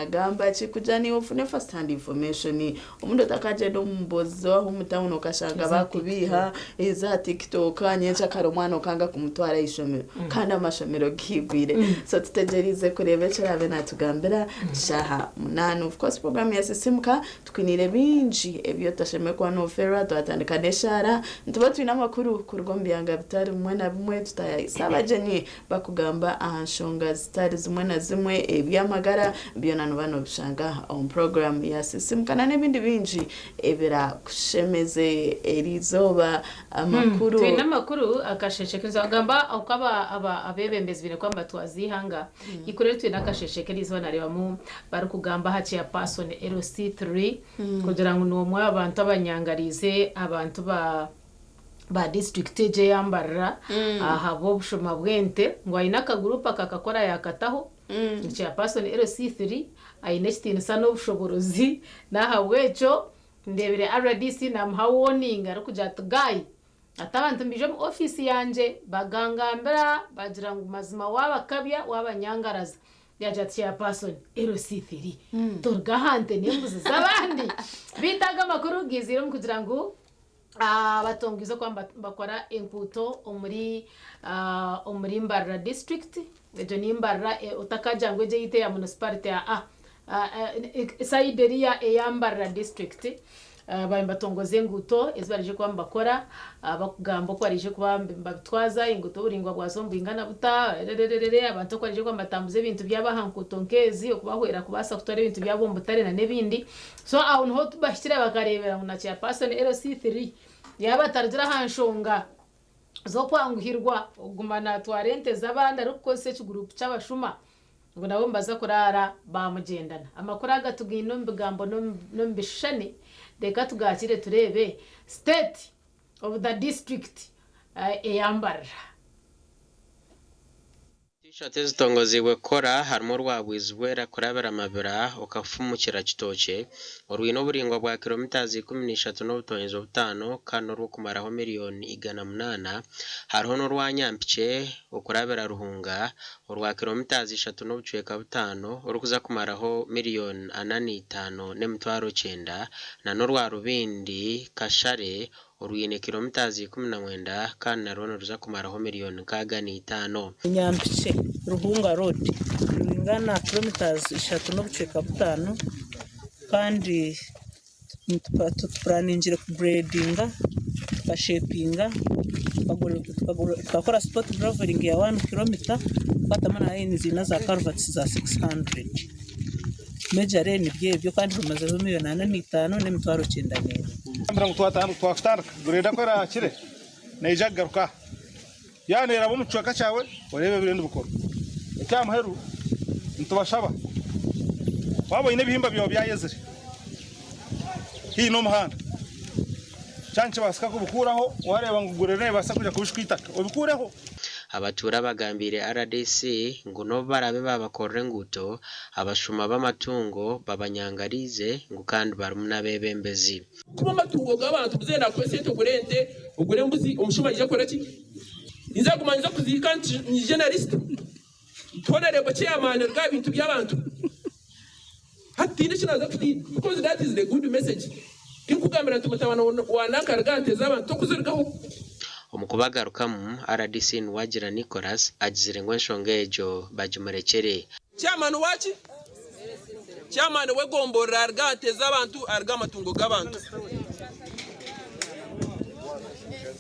Nagamba ki kugira niiwe ofune first hand information obundi otakagyenda omu mboozi z'aha omu town okashanga bakubiiha eza tiktok nyencakare omwana okanga kumutwara aha ishomero kandi amashomero gaigwire so tutegyereize kureeba eki araabe natugambira shaaha munaana of course program ya sisimuka Twiniire bingi ebi otashemereire kuba noofeerwa. Twatandika n'eshaara, nituba twine amakuru kuruga omu byanga bitari bimwe na bimwe, tutaayaayisa abagyenyi barikugamba aha nshonga zitari zimwe na zimwe, eby'amagara, byona nooba noobishanga omu puroguraamu ya Sisimuka na n'ebindi bingi ebiraakushemeze eriizooba. Amakuru. Twine amakuru akasheshe k'eizooba. Gamba oku abeebembezi baine kuba nibatwaza eihanga. Eikuru eri twine akasheshe k'erizooba nareebamu barikugamba aha chairperson LC3 kugira ngu n'omwe aha bantu abanyangariize abantu ba ba disiturikiti egi eya Mbarara ahabw'obushuma bw'ente ngu aine akaguruupu akakakora yakataho ngu chairperson LC3 aine ekitiinisa n'obushoborozi n'ahabw'ekyo ndeebire rdc namuha warning arikugira ati guy Ati abantu nibaija omu ofiisi yangye bagangambira bagira ngu mazima waabakabya waabanyangaraza. Yaagira ati Chairperson, LC3, toruga aha nte n'embuzi z'abandi. Beitu ago amakuru gaiziire omu kugira ngu batongwize okuba nibakora enkuuto omuri omuri Mbarara district. Egyo ni Mbarara otakagira ngu egyo eyaitu eya municipality aa. Sayidi eriya eya Mbarara district baabaire nibatongoza enguuto ezi baraije kuba nibakora bakugamba oku baraije kuba nibabitwaza, enguuto oburaingwa bwazo nibwingana buta, rerererere, abantu oku baraije kuba nibatambuza ebintu byabo aha nguuto nk'ezi okubahwera kubaasa kutwara ebintu byabo omu butare n'ebindi. So aho niho bahikire bakareebera ngu na chairperson LC3 yaaba atarugire aha nshonga z'okwanguhirwa okuguma naatwara ente z'abandi arikukozesa ekiguruupu ky'abashuma ngu nabo nibaza kuraara baamugyendana. Amakuru aga tugaine omu bigambo n'omu bishushani, reka tugaakire tureebe State of the District eya Mbarara. Enguuto ishatu ezitongoziibwe kukora harimu orwa Bwizibwera kurabira Mabira okafumukira Kitookye, orwine oburaingwa bwa kilomitazi 13 n'obutoonyezo butaano kandi n'orw'okumaraho miriyoni 108. Hariho n'orwa Nyampikye okurabira Ruhunga orwa kilomitazi ishatu n'obucweka butaano orikuza kumaraho miriyoni 45,900 n'orwa Rubindi Kashare orwine kilomitazi 19 kandi narwo niruza kumaraho miriyoni 65. Nyampikye Ruhunga Road nirwingana kilometres ishatu n'obucweka butaano kandi tupuraaningire kuguredinga tukashepinga tukakora spot gravelling ya one kilometer twatamu na layini ziine za culverts za 600. Majorly nibyo ebyo kandi rumazeho miriyoni 45,901. Nambwira ngu twakutandika grade ku eraakire neija kugaruka aha. Yaaba neeraba omu kicweka kyawe oreebe ebiriyo nibikorwa. Eky'aha muheru nitubashaba waaba oine ebihimba byawe byayezire haihi n'omuhanda, kyaba nikibaasika kubikuuraho waareeba ngu grade neebaasa kwija kubishuka eitaka obikuureho. Abatuura bagambiire rdc ngu n'obu baraabe baabakorera enguuto, abashuma b'amatungo babanyangariize ngu kandi barimu n'abeebembezi. Kuba amatungo g'abantu muzeeyi naakuha esente ogure ente, ogure embuzi, omushuma aije akore ki? Ninza kuguma ninza kuziika nyije na lisiti honourable chairman aruge aha bintu by'abantu. Hati tihaine eki naaza kutiina because that is the good message. Tinkugambira nti mutabani wa nanka aruge aha nte z'abantu tokuzirugaho. Omu kubagarukamu, rdc Nuwagira Nicholas agizire ngu enshonga egyo bagimurekyere. Chairman waki? Chairman w'egomborora aruge aha nte z'abantu aruge aha matungo g'abantu.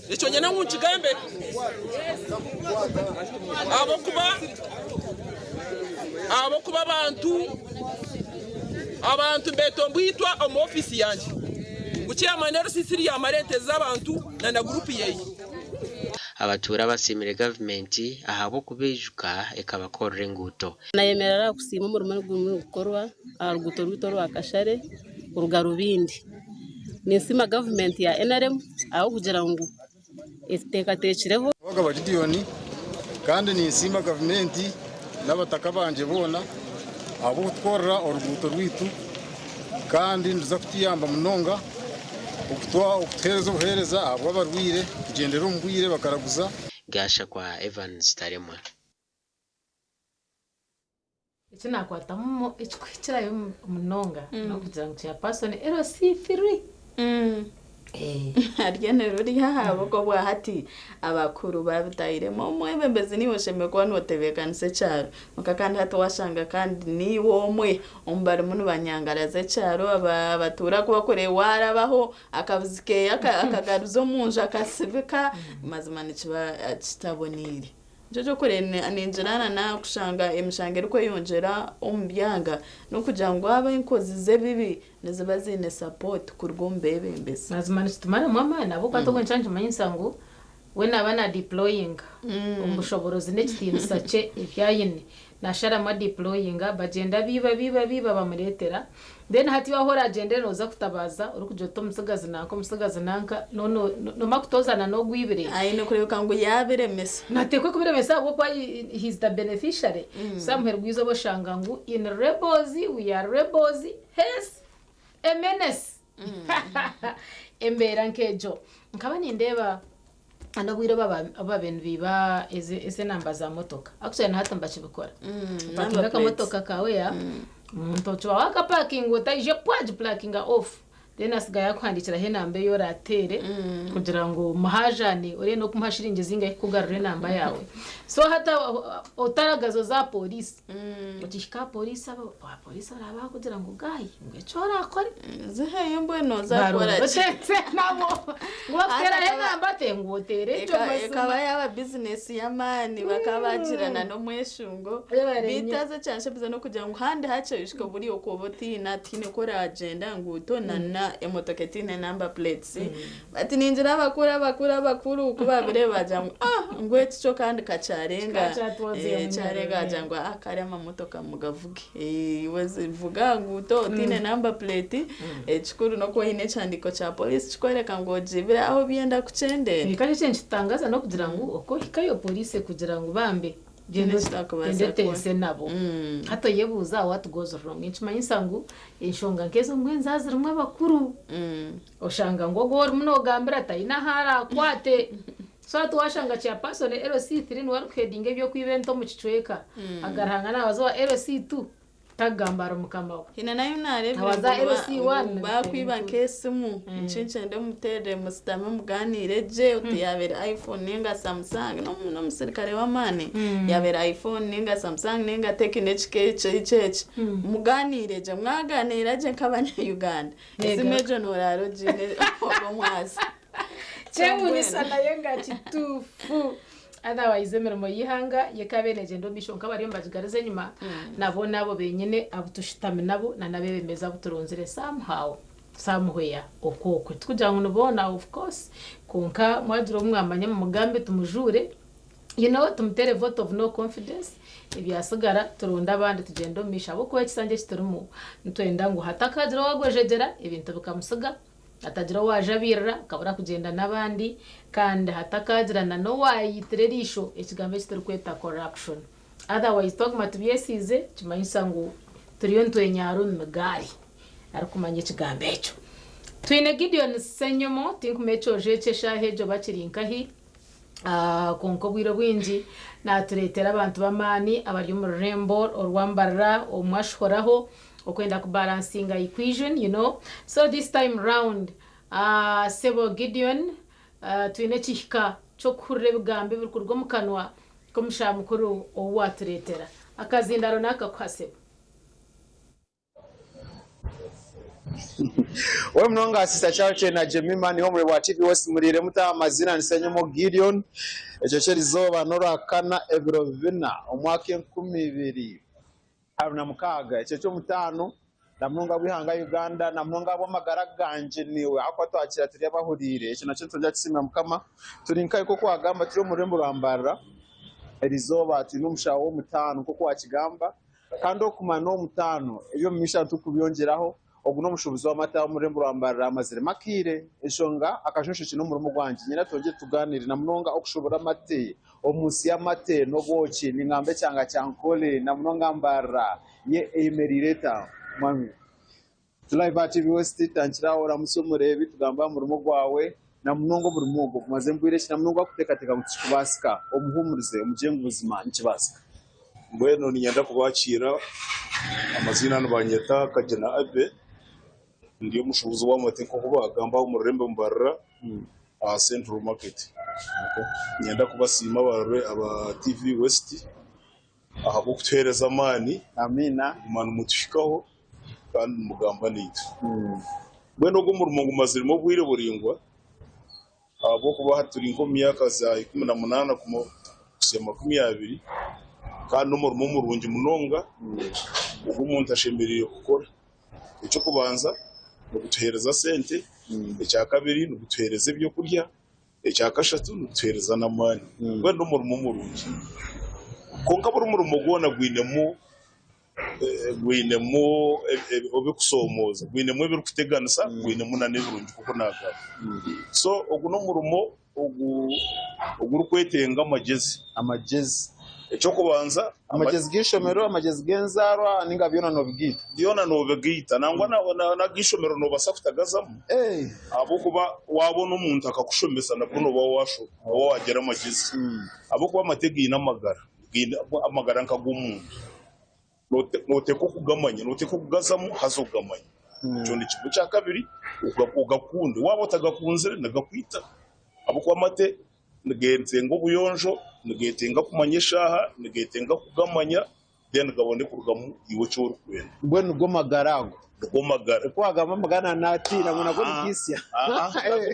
Ekyo nyine ngu nkigambe ahabw'okuba ahabw'okuba abantu abantu mbetomboitwa omu ofiisi yangye ngu chairman LCC yamara ente z'abantu na na gurupu yeye. Abatuura basiimire gavumenti ahabw'okubaijuka ekabakorera enguuto. Nayemerera aha kusiima omurimo ogurimu nigukorwa aha ruguuto rwaitu orwa Kashare kuruga Rubindi. Ninsiima gavumenti ya NRM ahabw'okugira ngu etuteekateekireho. Bagaba Gideon kandi ninsiima gavumenti n'abataka bangye boona ahabw'okutukorera oruguuto rwaitu kandi niruza kutuyamba munonga okutuheereza obuheereza ahabw'abarwaire kugyendera omu bwire bakaraguza. Gashakwa Evans Taremwa. Eki naakwatamu ekikuhikirayo munonga n'okugira ngu chairperson LC3. Haryo niruri ahabw'okuba obwahati abakuru babitahiremu omwebembezi niiwe oshemereire kuba notebeekanisa ekyaro kwonka kandi hati washanga kandi niiwe omwe omu barimu nibanyangaraza ekyaro abatuura ku barikureeba warabaho akabuzi keeye akagaruza omunju akasibika mazima nikiba kitaboneire. Nikyo ky'okureeba ningira na kushanga emishango erikweyongyera omu byanga n'okugira ngu abo enkozi z'ebibi niziba ziine sapooti kuruga omu beebembezi. Mazima nikitumaramu amaani ahabw'okuba hati obwo nikimanyisa ngu we naaba na deployinga omu bushoboorozi n'ekitiinisa kye ebi aine nasharamu adeployinga bagyenda biiba biiba biiba bamureetera then hati iwe ahu oragyendere nooza kutabaaza orikugira oti omutsigazi nanka omutsigazi nanka noomara kutoozana n'ogwibire. Aine kureebeka ngu yaabiremesa. Nateekwa kubiremesa ahabw'okuba he is the beneficiary. So aha muheru gw'eizooba oshanga ngu in rebels, we are rebels, hence a menace. Embeera nk'egyo. Nkaba nindeeba n'obwire obu baabaire nibaiba ezi enamba za motoka. Actually na hati nibakibikora. Opakinga akamotoka kaawe ya, omuntu okiba waakapakinga otaije pwa agipulakinga off. Then asigaye akuhandiikiraho enamba ei oraateere kugira ngu muhaajane orebe n'okumuha shiringi zingahi kukugarurira enamba yaawe. So hati otaragaza oze aha pooriisi. Okihika aha pooriisi aba pooriisi araba akugira ngu gaayi ngu eki oraakore. Ziheyo mbwenu oza kukora ki? Oteese nabo ngu bakuteeraho enamba te ngu oteere egyo mazima. Ekaba yaaba bizinesi y'amaani bakaba bagirana n'omweshungo. Beitu haza ekyanshemeza n'okugira ngu handi hakye oishika buriya okwoba otiina tihaine ku oragyenda ngu tonana emotoka etaine number plates. Bati ningira abakuru abakuru abakuru ku baabireeba baagira ngu ah ngu eki kyo kandi ka kyarenga. Kyarenga baagira ngu ah kare amamotoka mugavuge. Iwe vuga aha nguuto otaine number plate, ekikuru n'okuba oine ekihandiiko kya pooriisi kikworeka ngu ogiibire aho byenda kukyendera. Kandi ekindi nikitutangaaza n'okugira ngu oku ohikayo pooriisi ekugira ngu bambe Tihaine gyenda eki twakubaasa gyenda kukora. oteese nabo. Hati oyebuuza what goes wrong? Nikimanyisa ngu enshonga nk'ezo mbwenu zaaba zirimu abakuru. Oshanga ngu ogu orimu nogambira tayine ahu arakwate. So hati washanga chairperson LC3 niwe arikuhedinga eby'okwiba ente omu kicweka, agaruhanga nabaza owa LC2 takugamba ahari mukama we. Haine nayo nareebire Abaza ngu LC1 ngu bakwiba nk'esimu nkinkyende omuteerere musitame muganiire gye oti yabeire iPhone ninga Samsung n'omusirikare w'amaani yabeire iPhone ninga Samsung ninga Tecno ekika eki eki eki muganiire gye mwaganiira gye nk'abanya Uganda Esimu egyo noraara ogiine ogwo omwasi. Kyewunyisa naye nga kituufu. Otherwise emirimo y'eihanga yo ekaba negyenda omu maisho kwonka bariyo nibagigariza enyima nabo n'abo benyine abu tushutami nabo na n'abeebembezi abu turonzire somehow somewhere okwo okwo. Tikugira ngu ni boona of course kwonka mwagira obu mwamanya mumugambe tumujuure. You know, tumuteere vote of no confidence, ebyasigara turonde abandi tugyende omu maisho ahabw'okuba ekisanja eki turimu nitwenda ngu hatakaagira owaagwejegyera ebintu bikamusiga, hatagira owaajabiirira akabura kugyenda n'abandi kandi hatakaagira na n'owaayitira eriisho ekigambo eki turikweta corruption. Otherwise twaguma tubyesiize nikimanyisa ngu turiyo nitwenyaara omu migaari arikumanya ekigambo ekyo. Twine Gideon Ssenyomo, tinkumanya ekyojo eki eshaaha egyo oba kiri nkahi. Kwonka obwire obwingi naatureetera abantu b'amaani abari omu rurembo orwa Mbarara omwe ashohoraho okwenda kubalansinga equation you know so this time round sebo Gideon twine ekihika ky'okuhurira ebigambo ebirikuruga omu kanwa k'omushaija mukuru ou waatureetera. Akazindaaro naakakuha sebo. We munonga Sister Charlton na Jemima niho omuri bwa TV West muriire muta amazina ni Ssenyomo Gideon. Ekyo ky'erizooba n'orwakana ebiro bina omwaka 2026 ekyo ky'omutaano na munonga ab'eihanga Uganda na munonga ab'amagara gangye niiwe ahakuba twakira turi abahuriire ekyo nakyo nitwongera kusiimira Mukama. Turi nka nk'oku wagamba turi omu rurembo rwa Mbarara erizooba twine omushaho w'omutaano nk'oku wakigamba. Kandi okumanya n'ow'omutaano, eby'omu maisho aha titukubyongyeraho. Ogu n'omushuubuzi w'amata omu rurembo rwa Mbarara amaziremu akaire. Enshonga, akajunshukye n'omurimo gwangye. Nyine twongye tugaaniire na munonga okushuubura amate omu nsi y'amate n'obwoki. Ningamba ekyanga kya Nkole na munonga Mbarara ye eyemereire eta? Mwami. Live aha TV West, tandikira aho oramutsye omureebi tugambe aha murimo gwawe na munonga omurimo ogwo ogumaze mbwire ki na munonga wakuteekateeka ngu tikikubaasika, omuhuumurize omugire ngu buzima nikibaasika. Mbwenu niinyenda kubakiira, amaziina nibanyeta Kagyina Abbey, ndi omushuubuzi w'amate nk'oku baagamba omu rurembo Mbarara aha Central Market. Niinyenda kubasiima aba TV West ahabw'okutuheereza amaani kuguma nimutuhikaho kandi nimugamba naitwe. Mbwenu ogu omurimo ngumaziremu obwire buraingwa. Ahabw'okuba hati turi nk'omu myaka za 18 kuhitsya 20, kandi n'omurimo murungi munonga ogu omuntu ashemereire kukora. Eky'okubanza, nigutuheereza sente, ekyakabiri, nigutuheereza ebyokurya, ekyakashatu, nigutuheereza n'amaani. Mbwenu n'omurimo murungi. Kwonka buri murimo gwona gwinemu gwinemu ebirikusoomooza, gwinemu ebirikuteganisa, gwinemu n'ebirungi nk'oku naagamba. So ogu n'omurimo ogurikwetenga amagyezi. Amagyezi. Eky'okubanza. Amagyezi g'eishomero, amagyezi g'enzaarwa nainga byona noobigaita? Byona noobigaita. Nangwa n'ag'eishomero noobaasa kutagazamu ahabw'okuba waabona omuntu akakushomesa nabwo nooba waashoma, nooba waagira amagyezi. Ahabw'okuba amate gaine amagara. Gaine amagara nk'ag'omuntu. Nooteekwa okugamanya, nooteekwa okugazamu haza ogamanye. Ekyo ni kimwe. Ekyakabiri, ogakunde. Waaba otagakunzire nigakwita ahabw'okuba amate nigeetenga obuyonjo, nigeetenga kumanya eshaaha, nigeetenga kugamanya then gabone kurugamu iwe eki orikwenda. Mbwenu nigo magara ago? Nigo magara. Ku waagamba amagara naatiina ngu nago nigaitsya.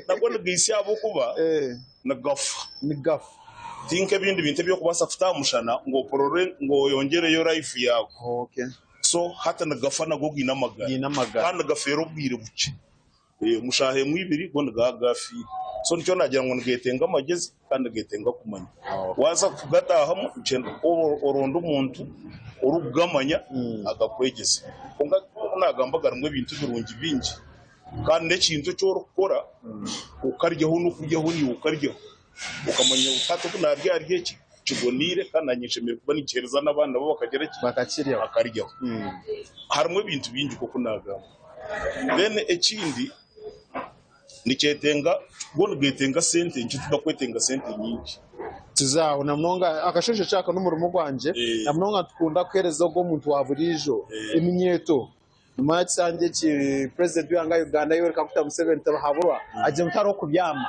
Nago nigaitsya ahabw'okuba nigafa. Nigafa. Ti nk'ebindi bintu ebi orikubaasa kuta aha mushana ngu oporore ngu oyongyereyo life yaawe. So hati nigafa nago gaine amagara. Kandi nigafeera obwire bukye. Omu shaaha emwe ibiri go nigaba gaafiire. So nikyo naagira ngu nigeetenga amagyezi kandi nigeetenga kumanya. Waaza kugataahamu nikyenda oronde omuntu orikugamanya agakwegyese. Kwonka nk'oku naagamba garimu ebintu birungi bingi kandi n'ekintu eki orikukora okaryaho n'okuryaho naiwe okaryaho okamanya ngu hati obu naarya ahari eki kiboneire kandi naanye nshemereire kuba ninkiheereza n'abandi nabo bakagira ki? Bakaryaho. Harimu ebintu bingi nk'oku naagamba. Then ekindi nikyetenga go nigetenga sente nkye tigakwetenga sente nyingi. Tuzaaho na munonga akasheshe kyaka n'omurimo gwangye na munonga nitukunda kuheereza ogwo omuntu wa buriijo eminyeeto Nimanya ekisanja eki president w'eihanga Uganda Yoweri Kaguta Museveni Tibuhaburwa agira ngu tihariho kubyama,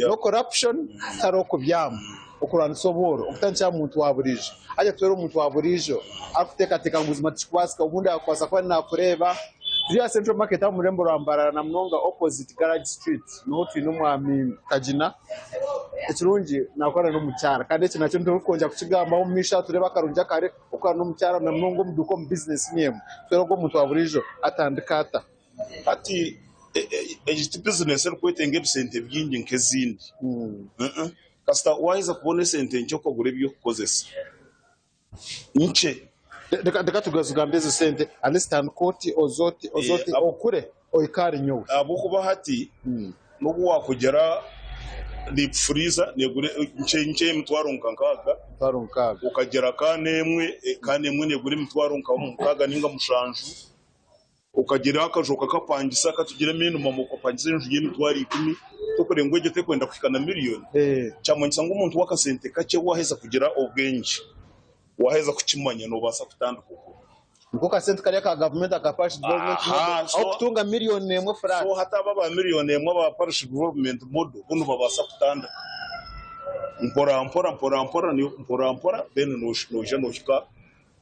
no corruption, tihariho kubyama, okurwanisa obworo, okutandikira aha muntu wa buriijo. Haza tubeere omuntu wa buriijo arikuteekateeka ngu buzima tikikubaasika obundi akubaasa kuba naakureeba. Turi aha Central Market aha omu rurembo rwa Mbarara na munonga opposite Garage Street niho twine omwami Kagina. Ekirungi naakora n'omukyara kandi eki nakyo niturikwongyera kukigambaho omu maisho aha tureebe akarungi akari. Okukora n'omukyara na munonga omu duuka omu bizinesi niyo emwe. Twena ogu omuntu wa buriijo atandika ata? Hati egi ti bizinesi erikwetenga ebisente bingi nk'ezindi. Kasita waaheza kubona esente nkye okagura eby'okukozesa nkye. Reka tugambe ezo sente at least tandika oti, oze oti, oze oti okure ohike ahari nyowe. Ahabw'okuba hati N'obu waakugira deep freezer neegura nkye nkye emitwaro nka nkaaga, okagira kaana emwe, kaana emwe neegura emitwaro nka mukaaga nainga mushanju, okagira akaju okakapangisa katugire minimum okapangisa enju y'emitwaro ikumi, tokureba ngu egyo terikwenda kuhika na miriyoni? Kyamanyisa ngu omuntu w'akasente kakye waaheza kugira obwengye, waaheza kukimanya noobaasa kutandika okwo. Niko kasente kariya ka gavumenti aka Parish Development Model Aha, so ahu kutunga miriyoni emwe flat. So hati abo aba miriyoni emwe aba Parish Development Model bo nibabaasa kutandika mpora mpora mpora mpora mpora mpora then noija nohika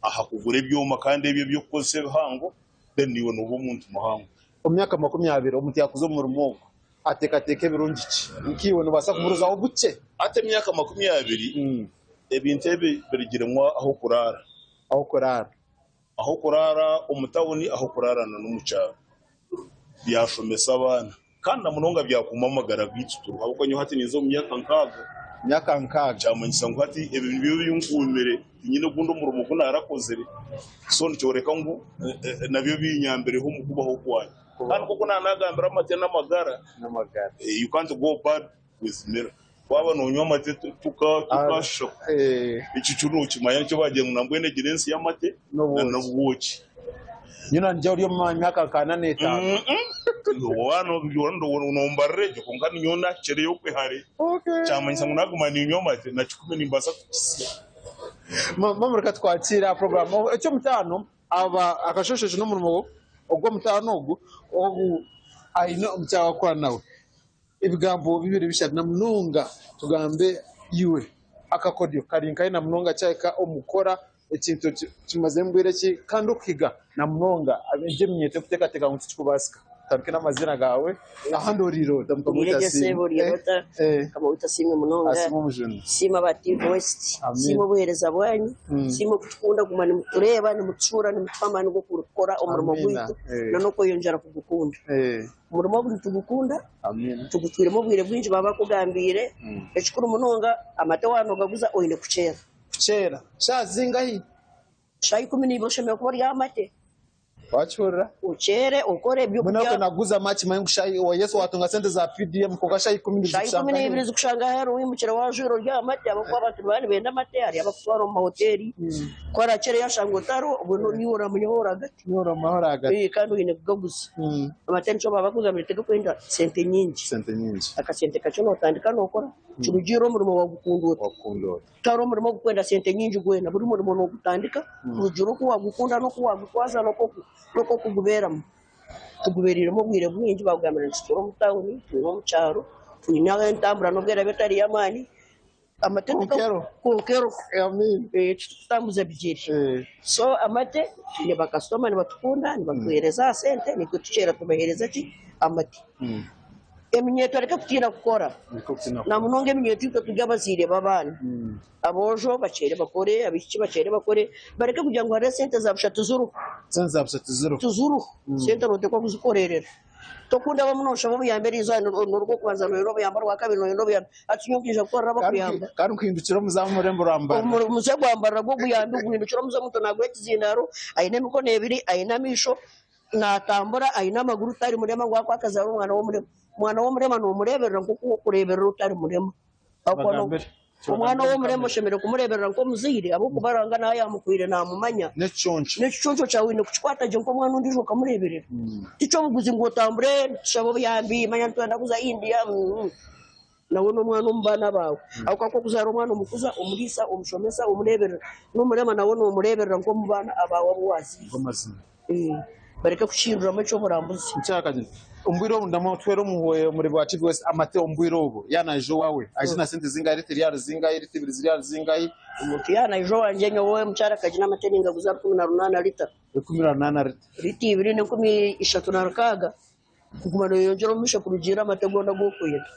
aha kugura ebyoma kandi ebyo eby'okukozesa ebihango then naiwe nooba omuntu muhango. Omu myaka 20 omuntu yaakuza omu murimo ogu ateekateeka ebirungi ki? Nkaiwe noobaasa kumuruzaho bukye? Hati emyaka 20 ebintu ebi birugiremu ah'okuraara. Ah'okuraara. Ah'okuraara omu tawuni, ah'okuraara na n'omu kyaro. Byashomesa abaana. Kandi na munonga byakuuma amagara gaitu turiho. Ahabw'okuba nyowe hati ninza omu myaka nkaaga. Myaka nkaaga. Kyamanyisa ngu hati ebi nibyo binkuumire, tinyine ogundi omurimo ogu naarakozire. So nikyoreka ngu nabyo binyambireho omu kubaho kwangye. Kandi nk'oku naanagambire amate n'amagara, you can't go bad with milk. Waaba noonywa amate tukashusha ekyo kyo nookimanya nikyo baagira ngu nambwenu egi n'ensi y'amate n'obwoki. Nyowe nangye ori omu myaka nka ana n'etaano. Nombarira egyo kwonka ninyowe naahikireyo okwe hare. Kyamanyisa ngu naaguma niinywa amate na kikumi nimbaasa kukisya. Mama reka twakire aha program. Eky'omutaano aba akashoshoki n'omurimo ogw'omutaano ogu ogu aine omukyara wakukora nawe. Ebigambo bibiri bishatu na munonga tugambe iwe akakodyo kari nkahi na munonga kyahika omu kukora ekintu kimazemu bwire ki kandi okuhiga na munonga egyo eminyeeto erikuteekateeka ngu tikikubaasika. Tutandike n'amaziina gaawe ahandi oriire ota Mukama waitu Oriire gye asiimwe. sebo, oriire ota? Mukama waitu asiimwe munonga. Asiimwe Omujuni. Siima aba TV West. Amiina. Siima obuheereza bwanyu. Siima okutukunda kuguma nimutureeba, nimutusuura, nimutuha amaani g'okukora omurimo Amiina. gwaitu n'okweyongyera kugukunda. Omurimo ogu nitugukunda, tugutwiremu obwire bwingi baba bakugambiire. Ekikuru munonga amate waaba nogaguza oine kukyera. Kukyera shaaha zingahi? Shaaha 12 oshemereire kuba ori aha mate. Wakihurira? Okyere okore Mbwenu ebyokurya. kwenda kuguza amate kimanye ngu shaaha wa Yesu watunga sente za PDM kwonka shaaha 12 Shaaha zikushanga 12 aheeru. zikushanga aheeru wimukire wajwire ori aha mate ahabw'okuba abantu nibaba nibenda amate hariyo abakutwara omu mahoteeri. Ku orakyere yashanga otariho obwo niiwe oramunyaho rwagati. Niiwe oramumaho rwagati. Kandi oine kugaguza. Amate nikyo baba bakugambire tigakwenda sente nyingi. Sente nyingi. Akasente kakye notandika nokora kirugiirira omurimo wagukunda ota. Wagukunda ota. Tihariho omurimo ogukwenda sente nyingi gwena, buri murimo nogutandika kurugiirira oku wagukunda n'oku wagutwaza n'oku okugubeeramu. Tugubeereiremu obwire bwingi bakugambira ngu nitutuura omu tawuni, twine omu kyaro, twine entambura n'obu eraabe etari y'amaani. Amate Kunkero. Kunkero. Amiina. Titukutambuza bigyere. So amate twine bakasitoma nibatukunda, nibatuheereza aha sente, naitwe tukyera tubaheereza ki? Amate. Eminyeeto ereke kutiina kukora. Na munonga eminyeeto itwe turi abazaire b'abaana. Aboojo bakyere bakore, abaishiki bakyere bakore, bareke kugira ngu hariho esente za busha tiziruho. Sente za busha tiziruho. Tiziruho. Sente nooteekwa kuzikoreerera. Tokunda abamwe nooshaba obuyambi eriizooba n'orw'okubanza nooyenda obuyambi, orwakabiri nooyenda obuyambi, hati nyowe nkaija kukorera abakuyamba. Kandi nkuhindukira omuze omu rurembo rwa Mbarara. Omuze gwa Mbarara gw'obuyambi guhindukira omuze omuntu naaguha ekizindaaro, aine emikono ebiri, aine amaisho, naatambura, aine amaguru tari murema ngu ahakuba akazaarwa omwana w'omurema. Omwana w'omurema noomureeberera nk'oku orikureeberera otari murema. Kibagambire. Omwana ow'omurema oshemereire kumureeberera nk'omuzaire ahabw'okuba Ruhanga naaba yaamukwire naamumanya. N'ekiconco. N'ekiconco kyawe oine kukikwata gye nk'omwana ondiijo okamureeberera. Ti ky'obuguzi ngu otambure tushaba obuyambi manya nitwenda kuza India. Nawe n'omwana omu baana baawe. Ahabw'okuba ku orikuzaara omwana omukuza, omuriisa, omushomesa, omureeberera. N'omurema nawe noomureeberera nk'omu baana abaawe abu waazaire. Amazima. Bareke kukihinduramu eky'oburambuzi. Mukyarakazi, omu bwire obu ndamu otwere omuhwera omuri bwa TV West amate omu bwire obu yaaba naija owaawe aije na sente zingahi rita eri ahari zingahi rita ibiri ziri ahari zingahi? Omuntu yaaba naija owangye nyowe mukyarakazi n'amate ningaguza 18 rita. 18 rita. Rita ibiri n'enkumi ishatu na rukaaga. Kuguma noyeyongyera omu maisho kurugiirira amate goona agu orikwenda.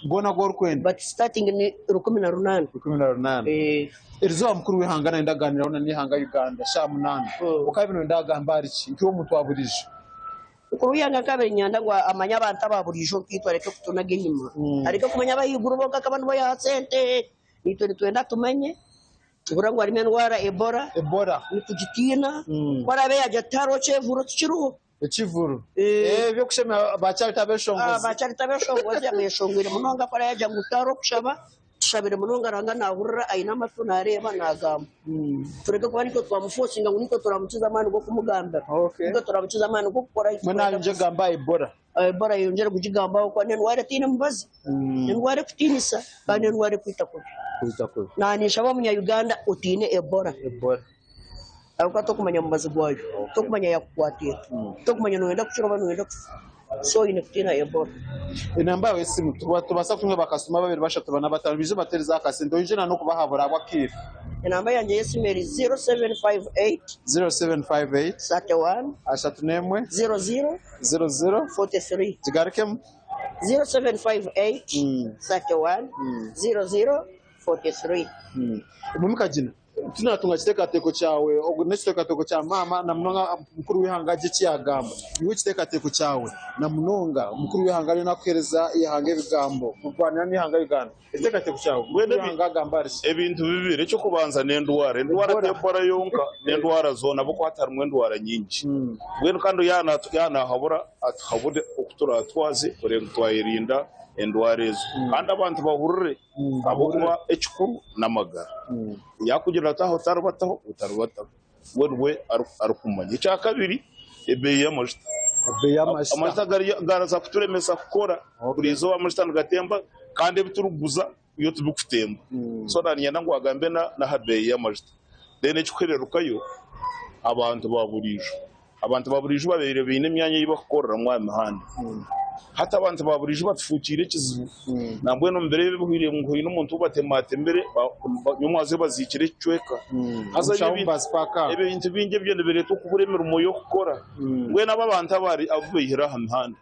Goona agu orikwenda. But starting ni 18. 18. Erizooba mukuru w'eihanga nayenda kugaaniiraho na n'eihanga Uganda shaaha munaana. Okaaba noyenda agamba ahari ki nk'iwe omuntu wa buriijo? Mukuru w'eihanga nkaabaire niinyenda ngu amanye abantu aba buriijo nkaitwe areke kutunaga enyima. Areke kumanya ab'ahaiguru bonka akaba nibo yaaha sente. Naitwe nitwenda atumanye. Tubura ngu harimu endwara Ebola. Ebola. Nitugitiina. Ku araabe yaagira ati tihariho kyevuro tikiriho. Ekivuru. Eh, ebyokushemera ba Charity abeshongozi. Ba Charity abeshongozi abeshongwire munonga ku araagira ngu tihariho kushaba, tushabire munonga Ruhanga naahurira aine amatu naareeba naagamba. Tureke kuba nitwe twamufosinga ngu nitwe turamukiza amaani g'okumugambira. Nitwe turamukiza amaani g'okukora eki Mbwenu twenda ayongyere kugamba aha Ebola. Ebola ayongyere kugigambaho ahabw'okuba n'endwara etaine mubazi, n'endwara ekutiinisa kandi n'endwara ekwita kubi. Kwita kubi. Naanye nshaba omunya Uganda otiine Ebola. Ebola. Ahabw'okuba tokumanya mubazi gwayo, tokumanya yakukwata eta, tokumanya noyenda kukira oba noyenda kufa. So oine kutiina Ebola. Enamba yaawe y'esimu tubaasa kutunga bakasitoma babiri, bashatu, bana, bataano baije bateereze aha kasente oije na n'okubahabura ahabw'akaire. Enamba yangye y'esimu eri 0758. 0758. 31. 31. 00. 00. 43. Gigarukemu. 0758 31 00 43. Mwami Kagina, Tinatunga kiteekateeko kyawe, ogu n'ekiteekateeko kya maama na munonga mukuru w'eihanga gye eki yaagamba. Iwe ekiteekateeko kyawe na munonga mukuru w'eihanga ariyo naakuheereza eihanga ebigambo kurwanira n'eihanga Uganda. Ekiteekateeko kyawe, mukuru w'eihanga agamba ari ki? Ebintu bibiri, eky'okubanza n'endwara. Endwara ti Ebola yonka, n'endwara zoona ahabw'okuba hati harimu endwara nyingi. Mbwenu kandi yaaba naahabura, atuhabure oku turaatwaze kureeba ngu twayerinda endwara ezo. Kandi abantu bahurire. Ahabw'okuba ekikuru n'amagara. Yaakugira ati aha otaribataho, otaribataho. Mbwenu we arikumanya. Ekyakabiri, ebeeyi y'amajuta. Amajuta garaza kuturemesa kukora. Buri izooba amajuta nigatemba kandi ebi turikuguza. Byo tibikutemba. So naniinyenda ngu agambe n'aha beeyi y'amajuta. Then ekikuhererukayo, abantu ba buriijo. Abantu ba buriijo babaire baine emyanya ei bakukoreramu aha mihanda. Hati abantu ba buriijo batufuukiire ekizibu. Nambwenu omu biro ebi ebihweire ngu haine omuntu ou batematemire, nyomwazyo baziikire ekicweka. Haza ebintu bingi ebyo nibireetwa okubura emirimo y'okukora. Mbwenu abo abantu abu baihire aha mihanda,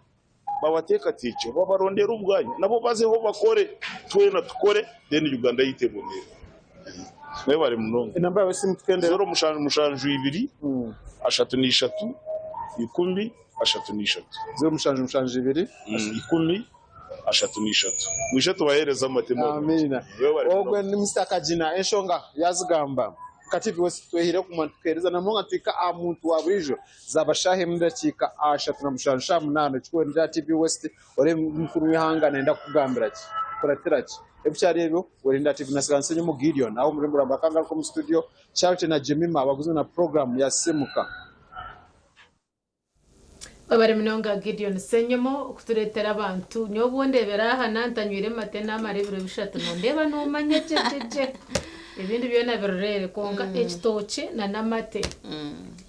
babateekateekye, babarondere obwanya nabo bazeho bakore, twena tukore then Uganda yaitu ebonere. Mwebare munonga. Enamba yaawe esimu tukendera. 0772 33 10 33. 0772. 10 33. Mwije tubaheereze amate marungi. Amiina. Mwebare Ogwe munonga. ni Mister Kagina enshonga yazigamba. Nka TV West twehire kuguma nitukuheereza na munonga nituhika aha muntu wa buriijo. Zaaba shaaha emwe n'edakiika ashatu na mushanju shaaha munaana ekikuba ni TV West oreebe mukuru w'eihanga nayenda kukugambira ki, kukuratira ki. Ebikyari ebyo Werinda TV na Siganise Nyomo Gideon aho omuri Muramba akangaruka omu studio Charity na Jemima abaguzi na puroguramu ya Simuka. Webare munonga Gideon Ssenyomo okuturetera abantu. Nyowe obu ondebera aha nantanywire mate namara ebiro bishatu nondeeba nomanya gye gye gye. Ebindi byona birurere kwonka ekitookye na n'amate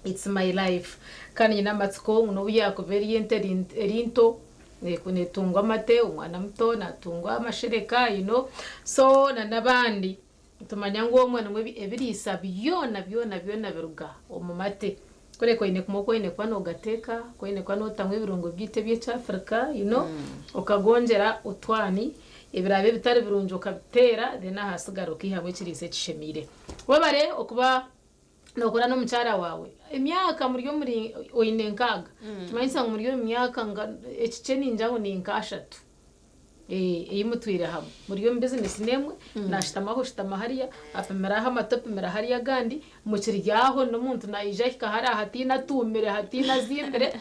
it's my life. Kandi nyine amatsiko ngu n'obu yakuba eri ente eri nto netungwa amate, omwana muto natungwa amashereka you know so na n'abandi. Nitumanya ngu omwe nimwo ebiriisa byona byona byona biruga omu mate. Kureka oine kumanya oku oine kuba noogateeka, oku oine kuba nootamu ebirungo byaitu eby'ekyafirika you know, okagongyera otwani, ebiraabe bitari birungi okabiteera then ahasigara okaihamu ekiriisa ekishemeire. Webare okuba nookora n'omukyara waawe. Emyaka muri omuri oine nkaaga, nikimanyisa ngu muri omu myaka nka ekikye ningira ngu ni nk'ashatu. Ei mutwire hamwe muri omu bizinesi n'emwe, naashutama aha oshutama hariya, apimira aha amate opimira hariya agandi, mukiri aho n'omuntu naija ahika hariya hataine atuumire hataine azimbire,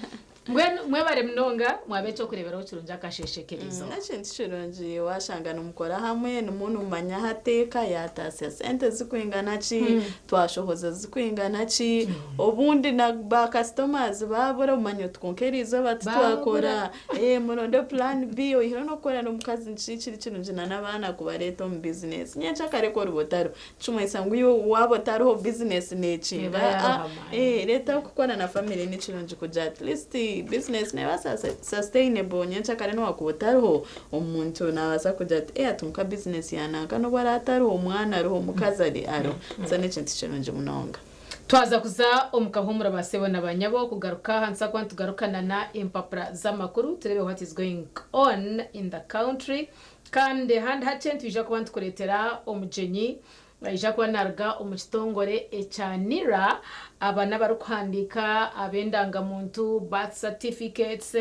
mbwenu mwebare munonga mwaba eky'okureeberaho kirungi akasheeshe k'erizooba. N'ekintu kirungi waashanga nimukora hamwe nimwo nimumanya ahu ateeka yaataasya sente zirikwingana ki, twashohoza zirikwingana ki, obundi na baakasitomazi baabura omanya oti kwonka eriizooba titwakora. Eh muronde plan B oyihireho n'okukora n'omukazi nikyo kiri kirungi na n'abaana kubareeta omu bizinesi. Nyencakare ku oriba otariho tikimanyisa ngu iwe waaba otariho bizinesi neekinga Eba aa yarohama. eh reeta kukora na family ni kirungi kugira at least bizinesi neeba sustainable nyencakare n'obu waakuba otariho omuntu naabaasa kugira ati eh ati kwonka bizinesi ya nanka n'obu araabe atariho omwana ariho omukazi ariho so n'ekintu kirungi munonga. Twaza kuza omu kahuumuro ba sebo na ba nyabo kugaruka aha nituza kuba nitugarukana na empapura z'amakuru tureebe what is going on in the country kandi ahandi hakye nitwija kuba nitukureetera omugyenyi naija kuba naruga omu kitongore ekya NIRA aba n'abarikuhandiika ab'endangamuntu, birth certificates,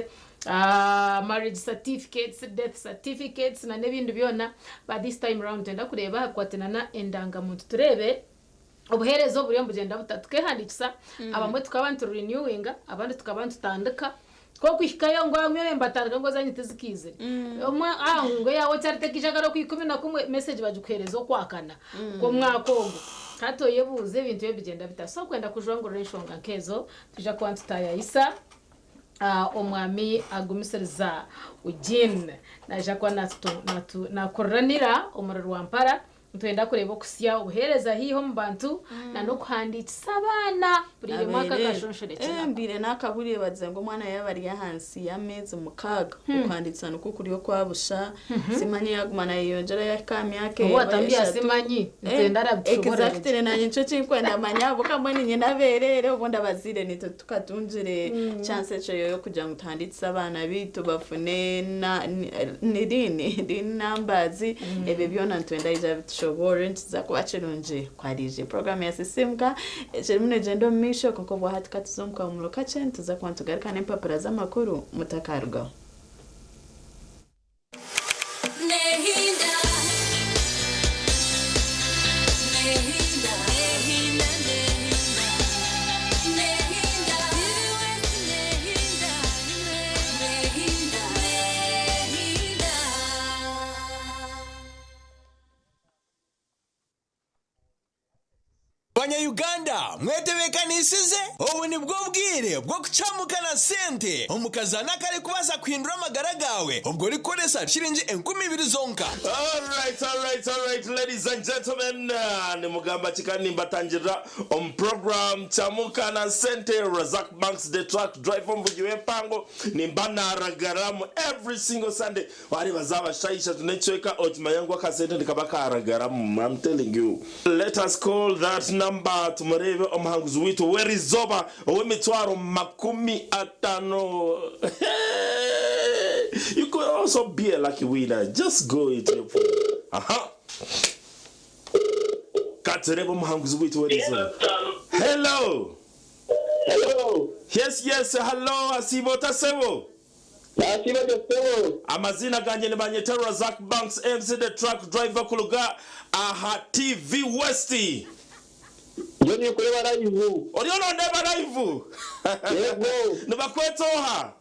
marriage certificates, death certificates na n'ebindi byona but this time round nitwenda kureeba aha bikwatiraine na endangamuntu tureebe Obuheereza oburiyo nibugyenda buta? Tukeehandiikisa, abamwe tukaba nituriniyuwinga, abandi tukaba nitutandika. Ku orikuhikayo ngu abamwe nibatandika ngu ezanyu tizikiizire. Omwe ah ngu eyaawe okyari tekaija kare okwikumi-na-kumwe, mesegi bagikuheereza okwakana kw'omwaka ogwo. Hati oyebuuze ebintu ebyo nibigyenda bita? So kwenda kujwangurura enshonga nk'ezo, nitwija kuba nitutaayayisa Omwami Agumisiriza Eugene. Naija kuba naakuriranira omuri Rwampara. Nitwenda kureeba okusya obuheereza haihi omu bantu na n'okuhandiikisa abaana buri mwaka akashonshorekye nako. Mbaire naakahuriire bagize ngu omwana yaaba ari ahansi y'ameezi mukaaga okuhandiikisa nikwo kuri okwa busha simanyi yaaguma naayeyongyera yaahika aha myaka Obu eba watambya eshatu. simanyi, nitwenda arabitushoboororere. Exactly naanye nikyo kinkwenda manye ahabw'okuba mbwenu nyine abeereere obundi abazaire naitwe tukatungire chance ekyo y'okugira ngu tuhandiikise abaana baitu bafune na ni rini rini numbers Ebyo byona nitwenda aije abitushoboorore nikiza kuba kirungi ku araije. Puroguraamu ya Sisiimuka ekirimu neegyenda omu maisho kwonka obwahati ka tuze omu kahumuro kakye nituza kuba nitugaruka n'empapura z'amakuru mutakarugaho. Banya-Uganda mwetebeekanisize? Obu nibwo bwire bw'okucamuka na sente omu kazaano akarikubaasa kuhindura amagara gaawe obwo orikukoresa shiringi 2000 zonka. Alright, alright, alright, ladies and gentlemen, nimugamba ki kandi nimbatangirira omu program Chamuka na Sente, Razak Banks the truck driver omuvugi w'empango, nimba naragaramu every single Sunday. Wareeba zaaba shaaha ishatu n'ekicweka okimanya ngu akasente nikaba karagaramu, I'm telling you. Let us call that number tumureebe omuhanguzi waitu w'erizooba ow'emitwaro 50. You could also be a lucky winner, just go into your phone. Aha. Katureebe omuhanguzi waitu w'erizooba. Hello. Hello. Yes, yes, hello, asiiba ota sebo? Nasiiba gye ssebo. Amaziina gangye nibanyeta Razak Banks MC the truck driver kuruga aha TV West. Ndiyo ninkureeba live. Oriyo nondeeba live? Yego. Nibakweta oha?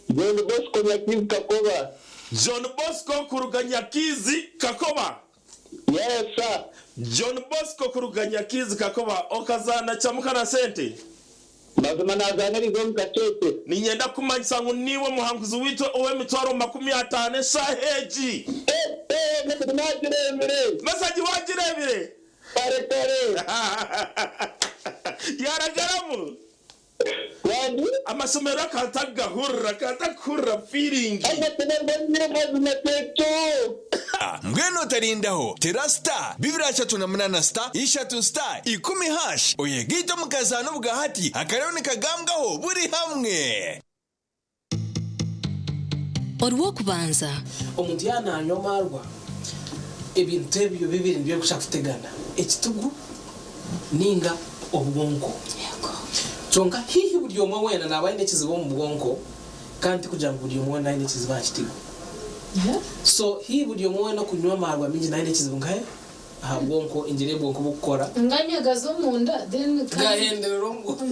John Bosco Nyakiizi Kakoba. John Bosco kuruga Nyakiizi Kakoba. Yes sir. John Bosco kuruga Nyakiizi Kakoba okazaana Chamuka na Sente? Mazima nazaana eriizooba omu kasheeshe. Niinyenda kukumanyisa ngu niiwe muhanguzi waitu ow'emitwaro 50 eshaaha egi. Eeh message nagireebire. Message wagireebire? Kare kare. Yaragaramu? Wangi? Amashemererwa akantakugahurira, akantakuhurira feeling. Amashemererwa niyo mazima tekyo. Mbwenu otarindaho, tera star 238 star ishatu star ikumi hash oyegaite omu kazaano obwahati akariyo nikagambwaho buri hamwe. Orw'okubanza. Omuntu yaaba naanywa amaarwa, ebintu ebyo bibiri nibyo birikushusha kutegana, ekitugu nainga obwonko. Kyonka haihi buri omwe weena naaba aine ekizibu omu bwonko kandi tikugira ngu buri omwe weena aine ekizibu aha kitigu. So haihi buri omwe weena okunywa amaarwa maingi naaba aine ekizibu nkahe? Aha bwonko, engyeri obwonko bukukora. Nganywa gaza omunda then kandi. Gahenderera omu bwonko.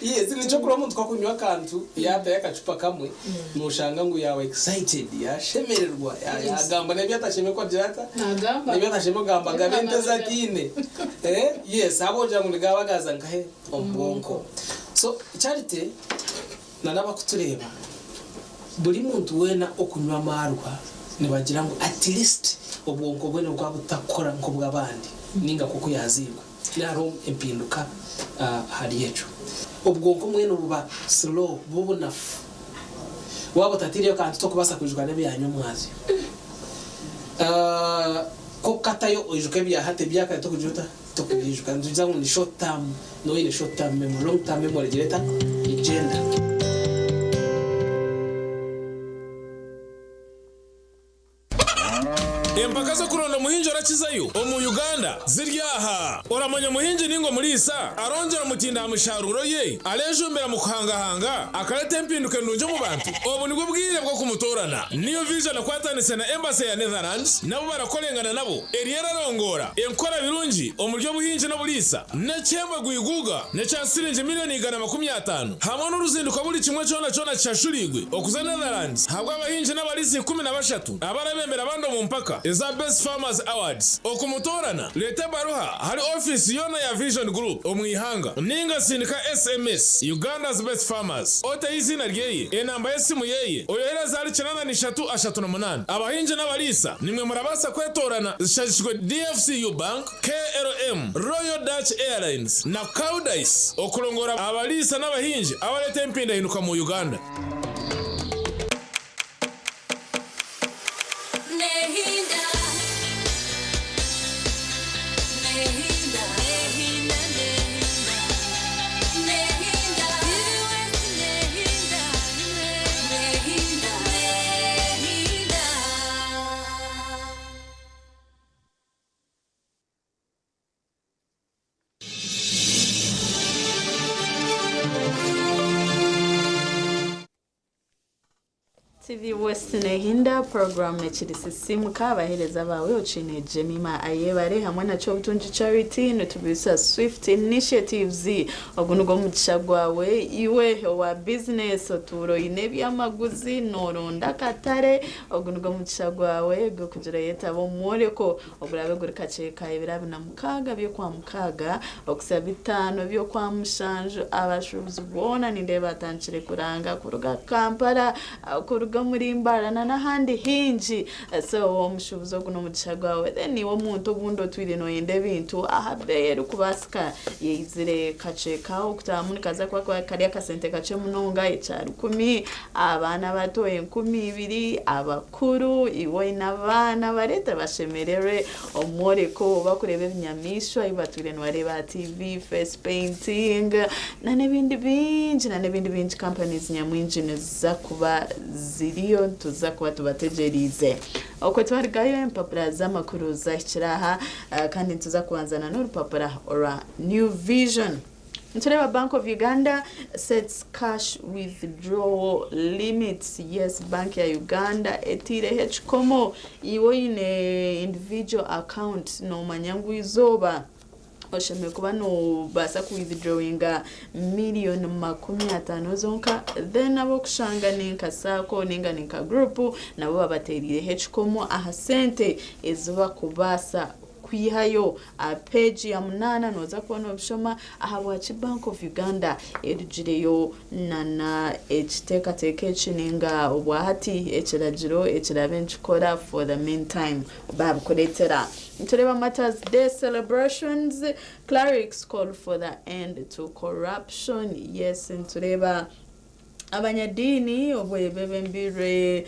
Yes, nikyo kureba omuntu ku akunywa akantu yatayo akacupa kamwe noshanga ngu yaba excited, yashemererwa, yagamba n'ebi atashemereire kugira ata? Nagamba. N'ebi atashemereire kugamba, agabe ente ezi ataine. Yes, ahabw'okugira ngu nigaba gaza nkahe? Omu bwonko. So Charity na n'abakutureeba, buri muntu weena okunywa amaarwa nibagira ngu at least obwonko bwe nibuba butakukora nk'obw'abandi ninga nk'oku yaazairwe. Hariho empinduka ahari ekyo. Obwonko mbwenu buba slow, buba obunafu. Waaba otataireyo kantu tokubaasa kwijuka n'ebya nyomwazyo. Ku okukatayo oijuka ebya hati, ebya kare tokugira ota? Tokubyijuka. Nitugira ngu ni short term, nooba oine short term memory, long term memory egira eta? Egyenda. Empaka z'okuronda omuhingi orakizayo omu Uganda ziri aha. Oramanya omuhingi ninga omuriisa arongyera omutindo aha misharuuro ye, arejumbira mu kuhangahanga, akareta empinduka endungi omu bantu? Obu nibwo bwire bw'okumutoorana. New Vision ekwatanise na Embassy ya Netherlands nabo barakorengana nabo eriyo erarongoora enkora birungi omuri obuhingi n'oburiisa n'ekihembo gwiguuga n'ekya siringi miriyoni 150 hamwe n'oruzinduko buri kimwe kyona kyona kishashuriirwe okuza Netherlands ahabw'abahingi n'abariisa 13 abarabembera abandi omu mpaka eza Best Farmers Awards. Okumutoorana, reeta ebaruha ahari ofiisi yoona ya Vision Group omu ihanga ninga sindika SMS Uganda's Best Farmers oteho eiziina ryeye, enamba y'esimu yeye, oyohereze ahari 83 38. Abahingi n'abariisa nimwe murabaasa kwetoorana zishagikirwe DFCU Bank, KLM, Royal Dutch Airlines na Koudijs okurongoora abariisa n'abahingi abareeta empindahinduka mu Uganda. TV West nehinda program ekiri sisimuka abaheereza baawe okiine Jemima Ayebare hamwe na Kyobutungi Charity nitubisa Swift Initiatives. Ogu nigwo omugisha gwawe iwe owa business otuura oine ebyamaguzi noronda akatare. Ogu nigwo omugisha gwawe gw'okugira oyetaba omu mworeko ogurabe guri kakyeka ebiro 26 by'okwa mukaaga okusa 5 by'okwa mushanju. Abashuubuzi boona nindeeba batandikire kuranga kuruga Kampala, kuruga omuri Mbarara n'ahandi hingi. So omushuubuzi ogu n'omugisha gwawe. Then iwe omuntu obundi otwire noyenda ebintu aha beeyi erikubaasika, yeizire kakyeka okutaahamu nikaza kuba kari akasente kakye munonga, ekya 1,000, abaana bato 2,000, abakuru, iwe oine abaana bareete bashemererwe omworeko bakureeba ebinyamaishwa ebi batwire nibareeba aha TV, face painting n'ebindi bingi n'ebindi bingi. Companies nyamwingi niziza kuba ziriyo, nituza kuba tubategyereize. Okwo twarugayo empapura z'amakuru zahikire aha, kandi nituza kubanzana n'orupapura orwa New Vision. Nitureeba Bank of Uganda sets cash withdrawal limits. Yes, Bank ya Uganda etaireho ekikomo. Iwe oine individual account noomanya ngu eizooba oshemereire kuba noobaasa kuwithdrawinga miliyoni 50 zonka. Then ab'okushanga ni nka SACCO ninga ni nka group, nabo babateeriireho ekikomo aha sente ezi bakubaasa kwihayo. Aha peegi ya 8 nooza kubona obishoma ahabwaki Bank of Uganda erugireyo nana ekiteekateeko eki ninga obwahati ekiragiro ekirabe nikikora for the meantime babikureetera. Nitureeba Martyrs Day celebrations, clerics call for the end to corruption. Yes, nitureeba abanyadiini obwe bebembirwe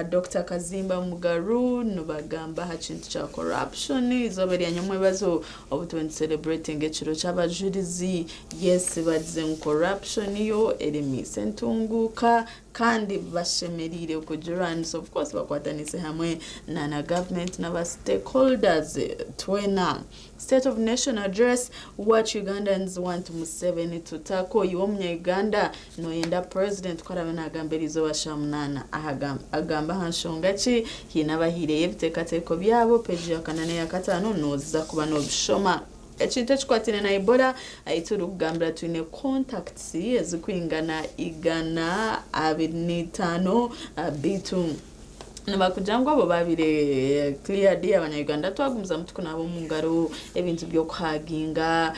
Dr Kazimba Mugaru nibagamba aha kintu kya corruption. Izooba rya nyamwebazo obu tuba celebrating ekiro ky'abajurizi, yes, bagize ngu corruption yo eremiise entunguuka kandi bashemereire kugirwanisa. Of course bakwatanise hamwe na government n'aba stakeholders twena. State of Nation Address, what Ugandans want Museveni to tackle. Iwe omunya-Uganda noyenda president ko arabe nagamba eriizooba sha 8 agamba aha nshonga ki? Hiine abahiireyo ebiteekateeko byabo, peegi ya 4 n'eya 5 nooza kuba noobishoma. Ekintu ekikwataine na Ebola, ahi turikugambira twine contacts ezikwingana 125, beitu nibakugira ngu abo babire cleared. Abanya-Uganda twagumizamu tukunaaba omu ngaro, ebintu by'okuhaginga,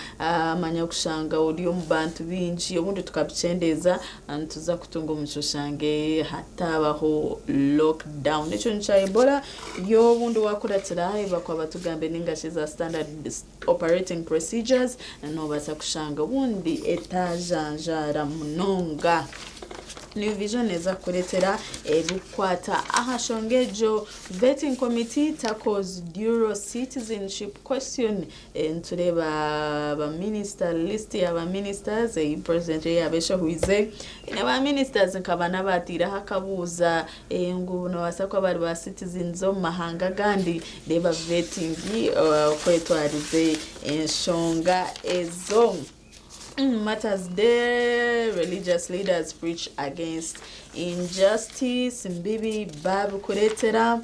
manya kushanga ori omu bantu bingi, obundi tukabikyendeeza, nituza kutunga omugisha oshange hatabaho lockdown. Ekyo nikya Ebola yo. Obundi wakuratira ebi bakuba batugambe ninga shi za standard operating procedures, nobaasa kushanga obundi etajanjaara munonga. New Vision eza kukureetera ebikukwata aha nshonga egyo. Vetting committee tackles dual citizenship question. Nitureeba abaminister, list y'abaministers eyi president yabeshahwize n'abaministers nkaba n'abatiireho akabuuza ngu nibabaasa kuba bari ba citizens omu mahanga agandi. Reeba vetting okwetwarize enshonga ezo. Martyrs Day, religious leaders preach against injustice. Mbibi babikureetera.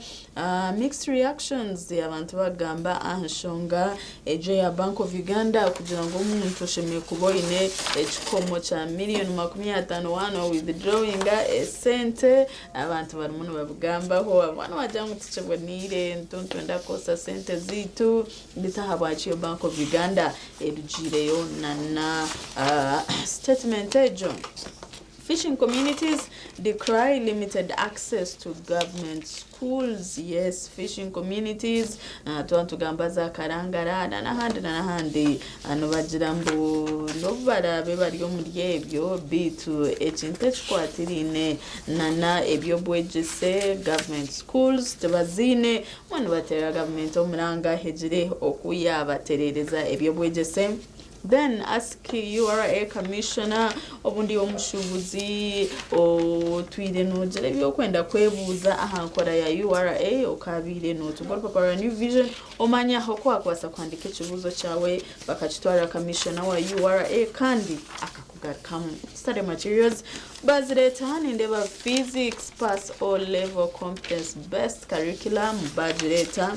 Mixed reactions, abantu bagamba aha nshonga egyo ya Bank of Uganda kugira ngu omuntu oshemereire kuba oine ekikomo kya miliyoni 50 wano withdrawinga esente. Abantu barimu nibabigambaho, abana bagira ngu tikiboniire, nitwenda kukozesa sente ziitu, beitu ahabwaki iyo Bank of Uganda erugiireyo nana statement egyo? Fishing communities decry limited access to government schools. Yes, fishing communities, tuba tugamba za Karangara na n'ahandi na n'ahandi, nibagira mbu n'obu baraabe bari omuri ebyo, beitu ekintu ekikwatiriine nana eby'obwegyese, government schools tibaziine. Mbwenu nibateera gavumenti omuranga hegire oku yabaterereza eby'obwegyese. Then ask URA commissioner. Obundi omushuubuzi otwire noogira ebyokwenda kwebuuza aha nkora ya URA, okabiire nootunga orupapura rwa New Vision, omanya oku wakubaasa kuhandika ekibuuzo kyawe bakakitwarira commissioner wa URA kandi akakugarukamu. kugarukamu. Study materials bazireeta, nindeeba physics pass all level competence based curriculum bagireeta.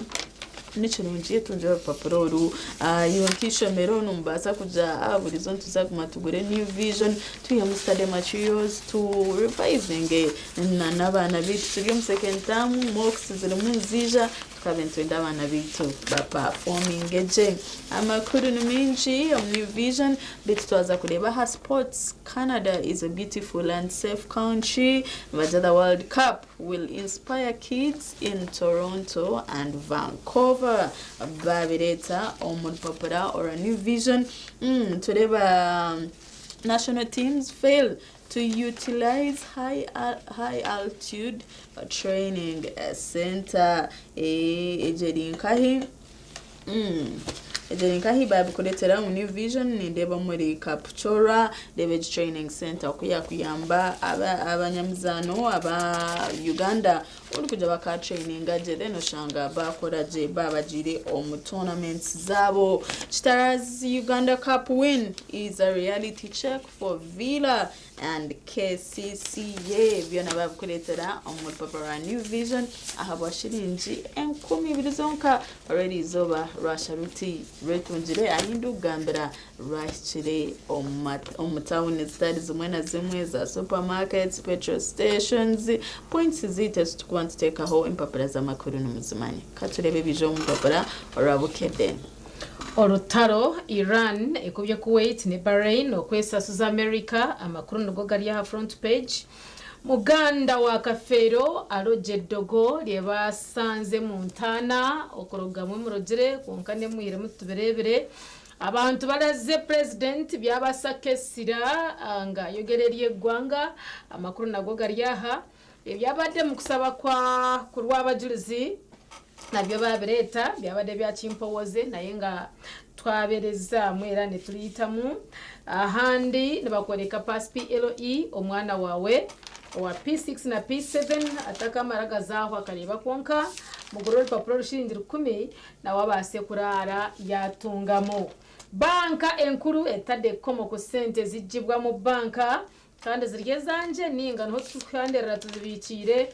Ni kirungi etungire orupapura oru. Iwe nk'eishomero nimubaasa kugira aha burizo nituza kuguma tugure New Vision twihemu study materials tu revisinge n'abaana baitu. Turi omu second term, mocks zirimu niziija, tukabe nitwenda abaana baitu bapafominge gye. Amakuru ni maingi omu New Vision, beitu twaza kureeba aha sports. Canada is a beautiful and safe country. Nibagira the World Cup will inspire kids in Toronto and Vancouver. Babireeta omu rupapura orwa New Vision. Nitureeba national teams fail to utilize high altitude training center. Egyo eri nkahi? Egyo eri nkahi babikureetera omu New Vision, nindeeba omuri Kapchorwa, ndeeba egi training center oku yakuyamba abanyamizaano aba Uganda orikugira bakatraininga gye, then oshanga bakora gye babagiire omu tournaments zaabo. Kitara's Uganda Cup win is a reality check for Villa and KCCA. Byona babikureetera omu rupapura rwa New Vision ahabwa shiringi 2000 zonka. Already izooba rwasha ruti rwetungire, ahu ndikugambira rwahikire omu tawuni zitari zimwe na zimwe, za supermarkets, petrol stations, points zaitu ezi turikuba nituteekaho empapura z'amakuru nimuzimanya. Ka tureebe ebija omu rupapura orwa Bukedde. Orutaro, Iran ekubye Kuwait ne Bahrain okwesasuza America. Amakuru nigo gari aha front page. Muganda wa Kafeero aroja eddogo ryebasanze mu ntaana okurugamu emurogire, kwonka nemwiremu tubireebire. Abantu baraze president byabasakesira nga ayogera eri eggwanga. Amakuru nago gari aha. Ebyabadde mu kusaba kwa ku rw'abajulizi nabyo babireeta, byabadde bya kimpowoze, naye nga twaberezaamu era ne tuliyitamu. Ahandi nibakworeka pass PLE, omwana wawe owa P6 na P7 atakamara gazaaho akareeba kwonka, mugure orupapuro orushiringi 1,000 nawe abaase kuraara yatungamu. Banka enkuru etadde ekkomo ku ssente eziggyibwa mu banka, kandi ziri ezangye ninga niho tukuhanderera tuzibikiire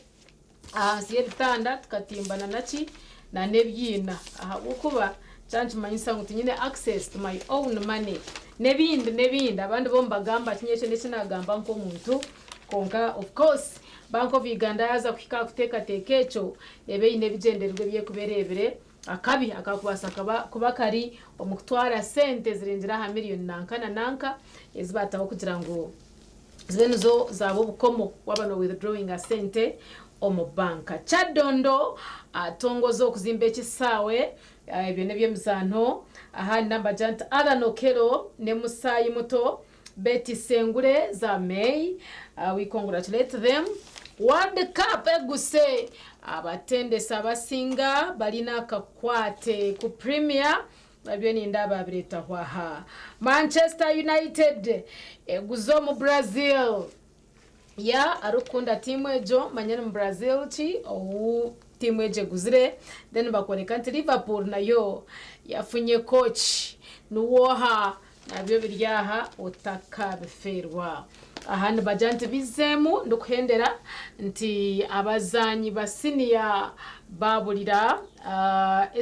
ahansi y'ebitanda tukatimbana naki na n'ebyiina, ahabw'okuba kyankimanyisa ngu tinyine access to my own money n'ebindi n'ebindi. Abandi bo nibagamba kinye ekyo n'ekinagamba nk'omuntu, kwonka of course Bank of Uganda yaaza kuhika aha kuteekateeka ekyo, eba eine ebigyendererwa ebyekuba ereebire akabi akakubaasa kuba kari omu kutwara sente zirengire aha miriyoni nanka na nanka ezi baataho kugira ngu zibe nizo zaaba obukomo waaba no withdrawinga sente omu banka. Kyadondo atongoza okuzimba ekisaawe, ebyo n'eby'emizaano. Ahandi nambagira nti Allan Okello ne musaayi muto Betty Sengure za May, we congratulate them. World Cup eguse, abatendesi abasinga barina akakwate ku Premier, nabyo nindeeba babireetaho aha. Manchester United eguze omu Brazil. Ya arikukunda tiimu egyo, manya ni mu Brazil ki ou tiimu egyo eguzire. Then bakworeka nti Liverpool nayo yafunye coach, niwe oha? Nabyo biri aha, otakabifeerwa. Aha nibagira nti bizeemu ndikuhendera nti abazaani ba siniya baburira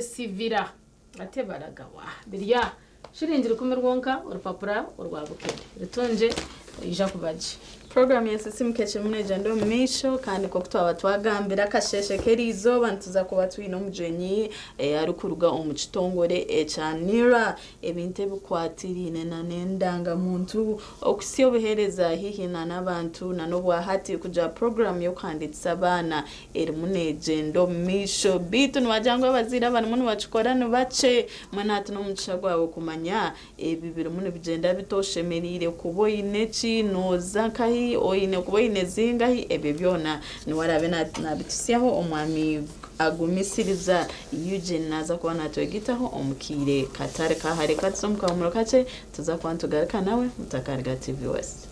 SC Villa ate baragawa. Biri aha shiringi 1,000 rwonka, orupapura orwa Bukedde rutungye, oija kuba gye. Puroguraamu ya Sisiimuka ekirimu neegyenda omu maisho, kandi nk'oku twaba twagambire akasheeshe k'eriizooba, nituza kuba twine omugyenyi arikuruga omu kitongore ekya NIRA, ebintu ebikwatiraine n'endangamuntu, okuhitsya obuheereza haihi n'abantu n'obwahati kugira puroguraamu y'okuhandiikisa abaana erimu neegyenda omu maisho. Beitu nibagira ngu abazaire abarimu nibakikora ni bakye. Mbwenu hati n'omugisha gwawe kumanya ebi birimu nibigyenda bita, oshemereire kuba oine ki, nooza nkahi, oine kuba oine zingahi, ebyo byona niwe araabe naabitutsyaho. Omwami Agumisiriza Eugene naaza kuba naatwegitaho omu kaire katari ka hare. Ka tuze omu kahumuro kakye, tuza kuba nitugaruka nawe. Mutakaariga TV West.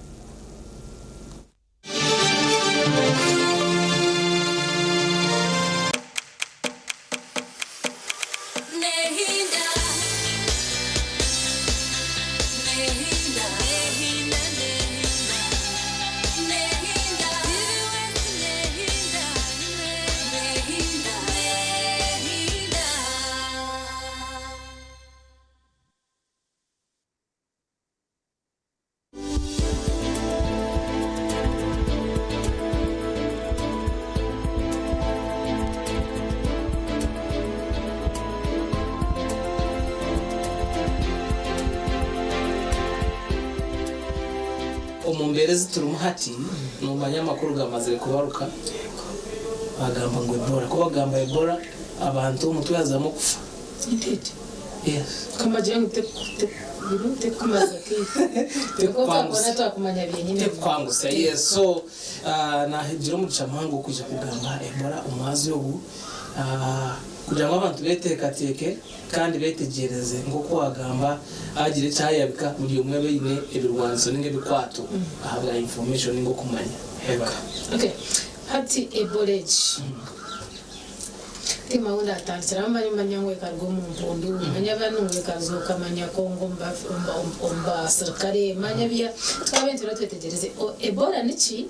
Nehinda, nehinda, nehinda, Omu mbeera ezi turimu hati, noomanya amakuru gamazire kubaruka, bagamba ngu Ebola. Ku bagamba Ebola, abantu omutwe hazamu okufa. Indeed. Yes. Kamagira ngu tekumaza kaire. Tekukwangusa. Twakumanya byenyine. Tekukwangusa, yes. So, nagira omugisha muhango gw'okwija kugamba aha Ebola omwazyo ogu, kugira ngu abantu beteekateeke kandi beetegyereze nk'oku waagamba haagira ekyayabika buri omwe abe aine ebirwaniso ninga ebikwato ahabwa information ninga okumanya. Ebola. Okay. Hati Ebola egi tiimanya ahu ndatandikira manya manya ngu ekaruga omu mpundu manya banu ngu ekazooka manya Congo omu basirikare manya bya twabe nitwenda twetegyereze Ebola niki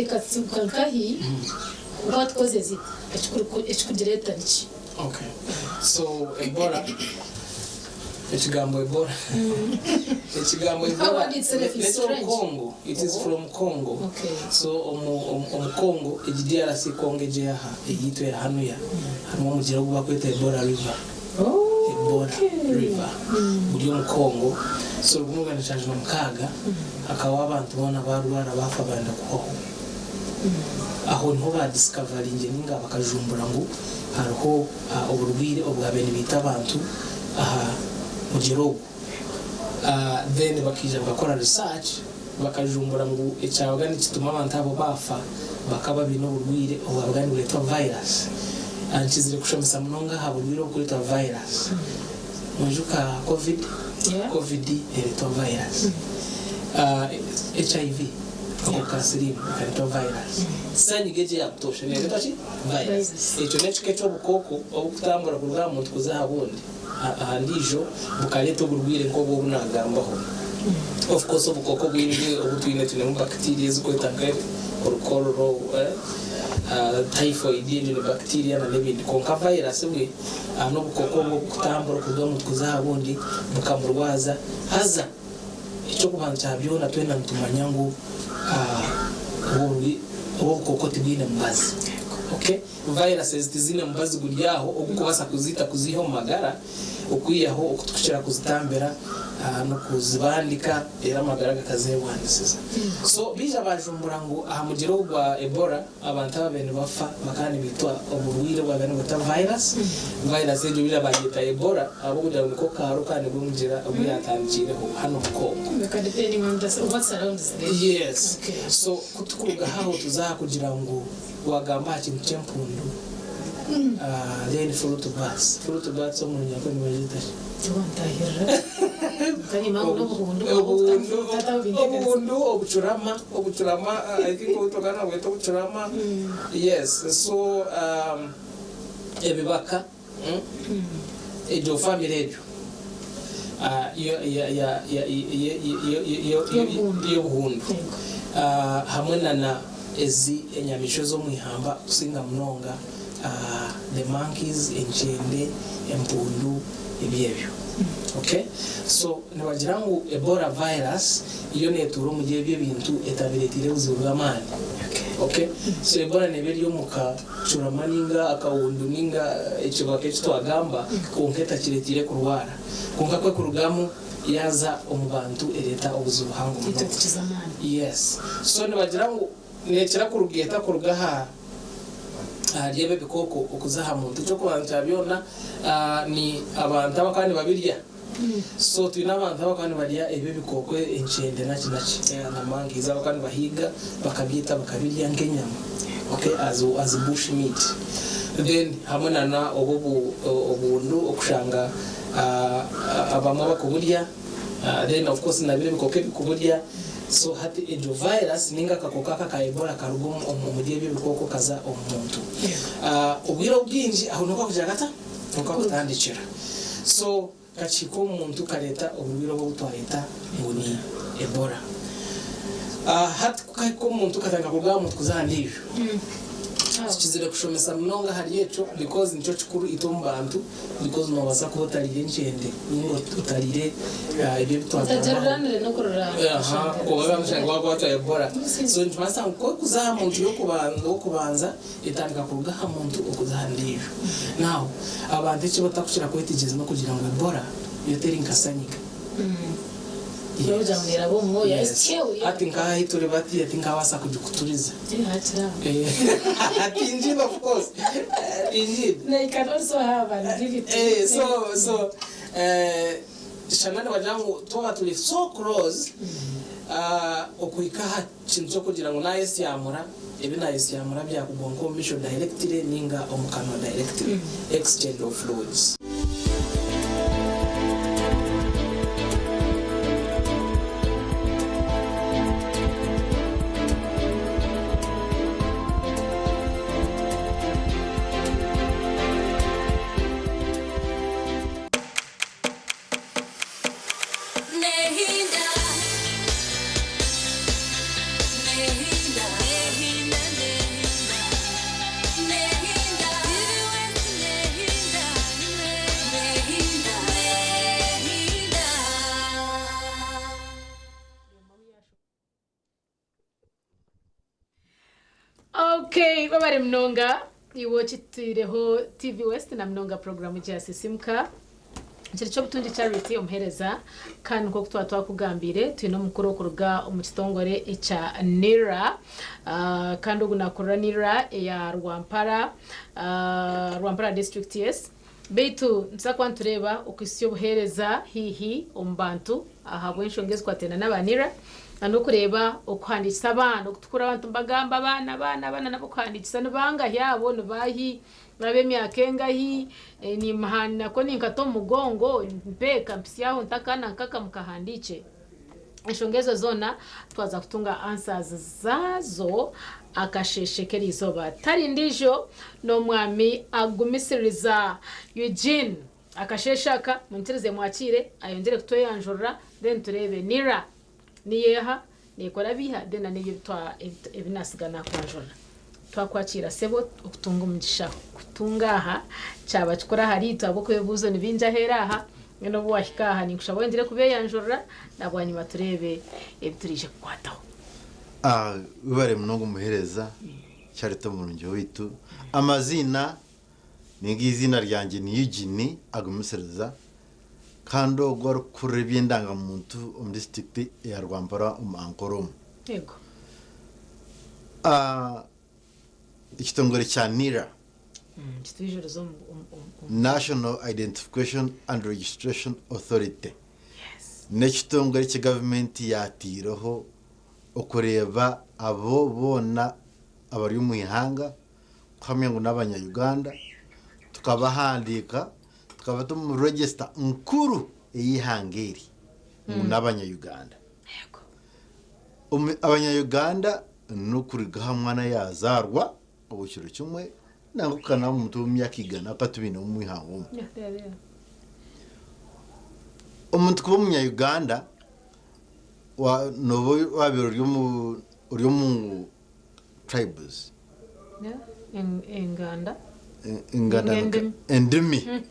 ekatsibuka nkahi what causes it ekikugireeta niki? Okay. So Ebola ekigambo Ebola ekigambo Ebola n'eky'orukongo it is from Congo Okay. so omu omu omu Congo egi DRC Congo egi eyaha eyiitu eya hanuya harimu omugyera ogu bakweta Ebola river Ebola river guri omu Congo so 1976 hakabaho abantu boona barwara bafa benda kuhwaho Aho niho baadiscavaringire ninga bakajumbura ngu hariho oburwaire obwabaire nibaita abantu aha mugyera ogwo. Then bakaija bakakora research bakajumbura ngu ekyabaga nikituma abantu abo baafa bakaba baine oburwaire obwabaga nibwetwa virus. Nkizire kushomesa munonga aha burwaire obukwetwa virus. Noijuka covid? Covid neretwa virus. HIV. Ako ka siriimu nikaretwa virus. Sanyiga egi eya butoosha neretwa ki? Virus. Ekyo n'ekika eky'obukooko obukutambura kuruga aha muntu kuza aha bundi, aha ndiijo bukareeta oburwaire nk'obu obu naagambaho. Of course obukooko obwingi obu twine twinemu bacteria ezirikweta nka orukororo, typhoid egyo ni bacteria na n'ebindi. Kwonka virus bwe n'obukooko obu obukutambura kuruga aha muntu kuza aha bundi bukamurwaza haza Eky'okubanza kya byona, twena nitumanya ngu obu obukooko tibwine mubazi. Okay? Viruses tiziine mubazi guri aho ogurikubaasa kuziita kuziiha omu magara, okwihaho oku turikukira kuzitambira n'okuzibandika reero amagara gakazeerwanisiza. So baija baajumbura ngu aha mugyera ogu gwa Ebola, Abantu ababaire nibafa bakaba nibaitwa oburwaire obwabaire nibwetwa virus. Virus egyo baija bagyeta Ebola ahabw'okugira ngu niko kaaro kandi nigwo mugyera ogu yaatandikiireho hanu omu Congo. Depending on the, what surrounds them. Yes. So ku tukuruga aho tuza aha kugira ngu waagamba aha kintu ky'empundu, then fruit bats. Fruit bats omu Runyankore nibagyeta ki? Obuhundu, obucurama, obucurama I think obu tukaba nabweta obucurama, yes so ebibaka, egyo family egyo y'obuhundu hamwe nana ezi enyamaishwa ez'omu ihamba kusinga munonga the monkeys, enkyende, empundu, ebyebyo. Ok so nibagira ngu Ebola virus yo netuura omuri ebyo ebintu etabireteire buzibu bwamaani. Ok so Ebola neeba eri omu kacurama ninga akahundu ninga ekibaka eki twagamba kwonka etakireteire kurwara. Kwonka ku ekurugamu yaaza omu bantu ereeta obuzibu buhango munonga. Yes so nibagira ngu Neekira kuruga eta kuruga aha ahari ebi ebikooko okuza aha muntu? Eky'okubanza kya byona ni abantu abakuba nibabirya. So twine abantu abakuba nibarya ebi ebikooko enkyende naki naki na monkeys abakuba nibahiiga bakabyita bakabirya nk'enyama okay as as bush meat. Then hamwe na na obu obu obundu okushanga abamwe abakuburya. Then of course na biri ebikooko ebikuburya so hati egyo virus ninga akakooko aka ka Ebola karuga omuri ebyo ebikooko kaza omu muntu. Obwire obwingi aho niho kakugira kata? Niho kakutandikira. So kakihika omu muntu kareta oburwaire obu obutwayeta ngu ni Ebola. Hati kukahika omu muntu katandika kuruga aha muntu kuza aha ndiijo. Kizire kushomesa munonga ahari ekyo because nikyo kikuru itwe omu bantu. Because nobaasa kuba otarire enkyende ninga otarire ebyo ebi Otagiruranire n'okururana. Aha, kwonka kamushanga wakwatwa Ebola. So nikibaasa ngu ku erikuza aha muntu y'okubanza etandika kuruga aha muntu okuza aha ndiijo. Now abantu eki batakukira kwetegyereza n'okugira ngu Ebola yo teri nka sanyiga. Nogira ngu neeraba omu mwoyo, Yes. Hati nka ahu turi bati tinkabaasa kugikuturiza. Tingiine of course. Tingiine. They can also have and give it to you. So so shana nibagira ngu twaba turi so close okuhika aha kintu ky'okugira ngu nayesyamura ebi nayesyamura byakugwa nk'omu maisho directly ninga omu kanwa directly exchange of fluids. Nehinda, nehinda, nehinda, nehinda, nehinda, nehinda, nehinda. Okay, babare munonga iwe okitwireho TV West na munonga programu gya Sisimuka kiri ky'obutungi Charity omuheereza kandi nk'oku twaba twakugambire twine omukuru okuruga omu kitongore ekya NIRA kandi ogu nakurira NIRA eya Rwampara Rwampara district yes beitu nituza kuba nitureeba okuhitsya obuheereza haihi omu bantu ahabw'enshonga ezikwatiraine n'aba NIRA n'okureeba okuhandiikisa abaana okutukura abantu nibagamba abaana abaana abaana n'abokuhandiikisa nibangahi abo nibaahi n'ab'emyaka engahi nako ninkata omu mugongo mpeeka mpitsye aho nte akaana nkaka mukahandiikye enshonga ezo zoona twaza kutunga answers zaazo akasheeshe k'eriizooba tari ndiijo n'omwami agumisiriza Eugene akasheeshe aka munyikirize mwakiire ayongyere kutweyanjurira then tureebe NIRA niyo eha neekora biiha then na n'ebyo ebi naatsiga naakwanjurira. Twakwakiira sebo okutunga omugisha kutunga aha kyaba kikuru ahariitwe ahabw'okuba ebibuuzo ni bingi aheeru aha mbwenu obu waahika aha ninkushaba oyongyere kubeeyanjurira na bwanyima tureebe ebi turaije kukwataho. Webare munonga omuheereza Charity omurungi waitu. Amaziina ninga eiziina ryangye ni Eugene Agumisiriza kandi ogwo orikukurira eby'endangamuntu omu disiturikiti eya Rwampara omu Ankole omu. Yego. Ekitongore kya NIRA, Kitwijurize omu omu omu. National Identification and Registration Authority, n'ekitongore eki gavumenti yaataireho okureeba abo boona abari omu ihanga kuhamya ngu n'abanya-Uganda, tukabahandiika tukabata omu register nkuru ey'eihanga eri ngu n'abanya-Uganda. Abanya-Uganda n'okuruga aha mwana yaazaarwa omu kiro kimwe nangwa kuhika n'aha muntu w'emyaka igana akatubaine omu ihanga omu. Omuntu kuba omunya-Uganda nooba waabaire ori omu ori omu tribes. Enganda. Enganda endimi.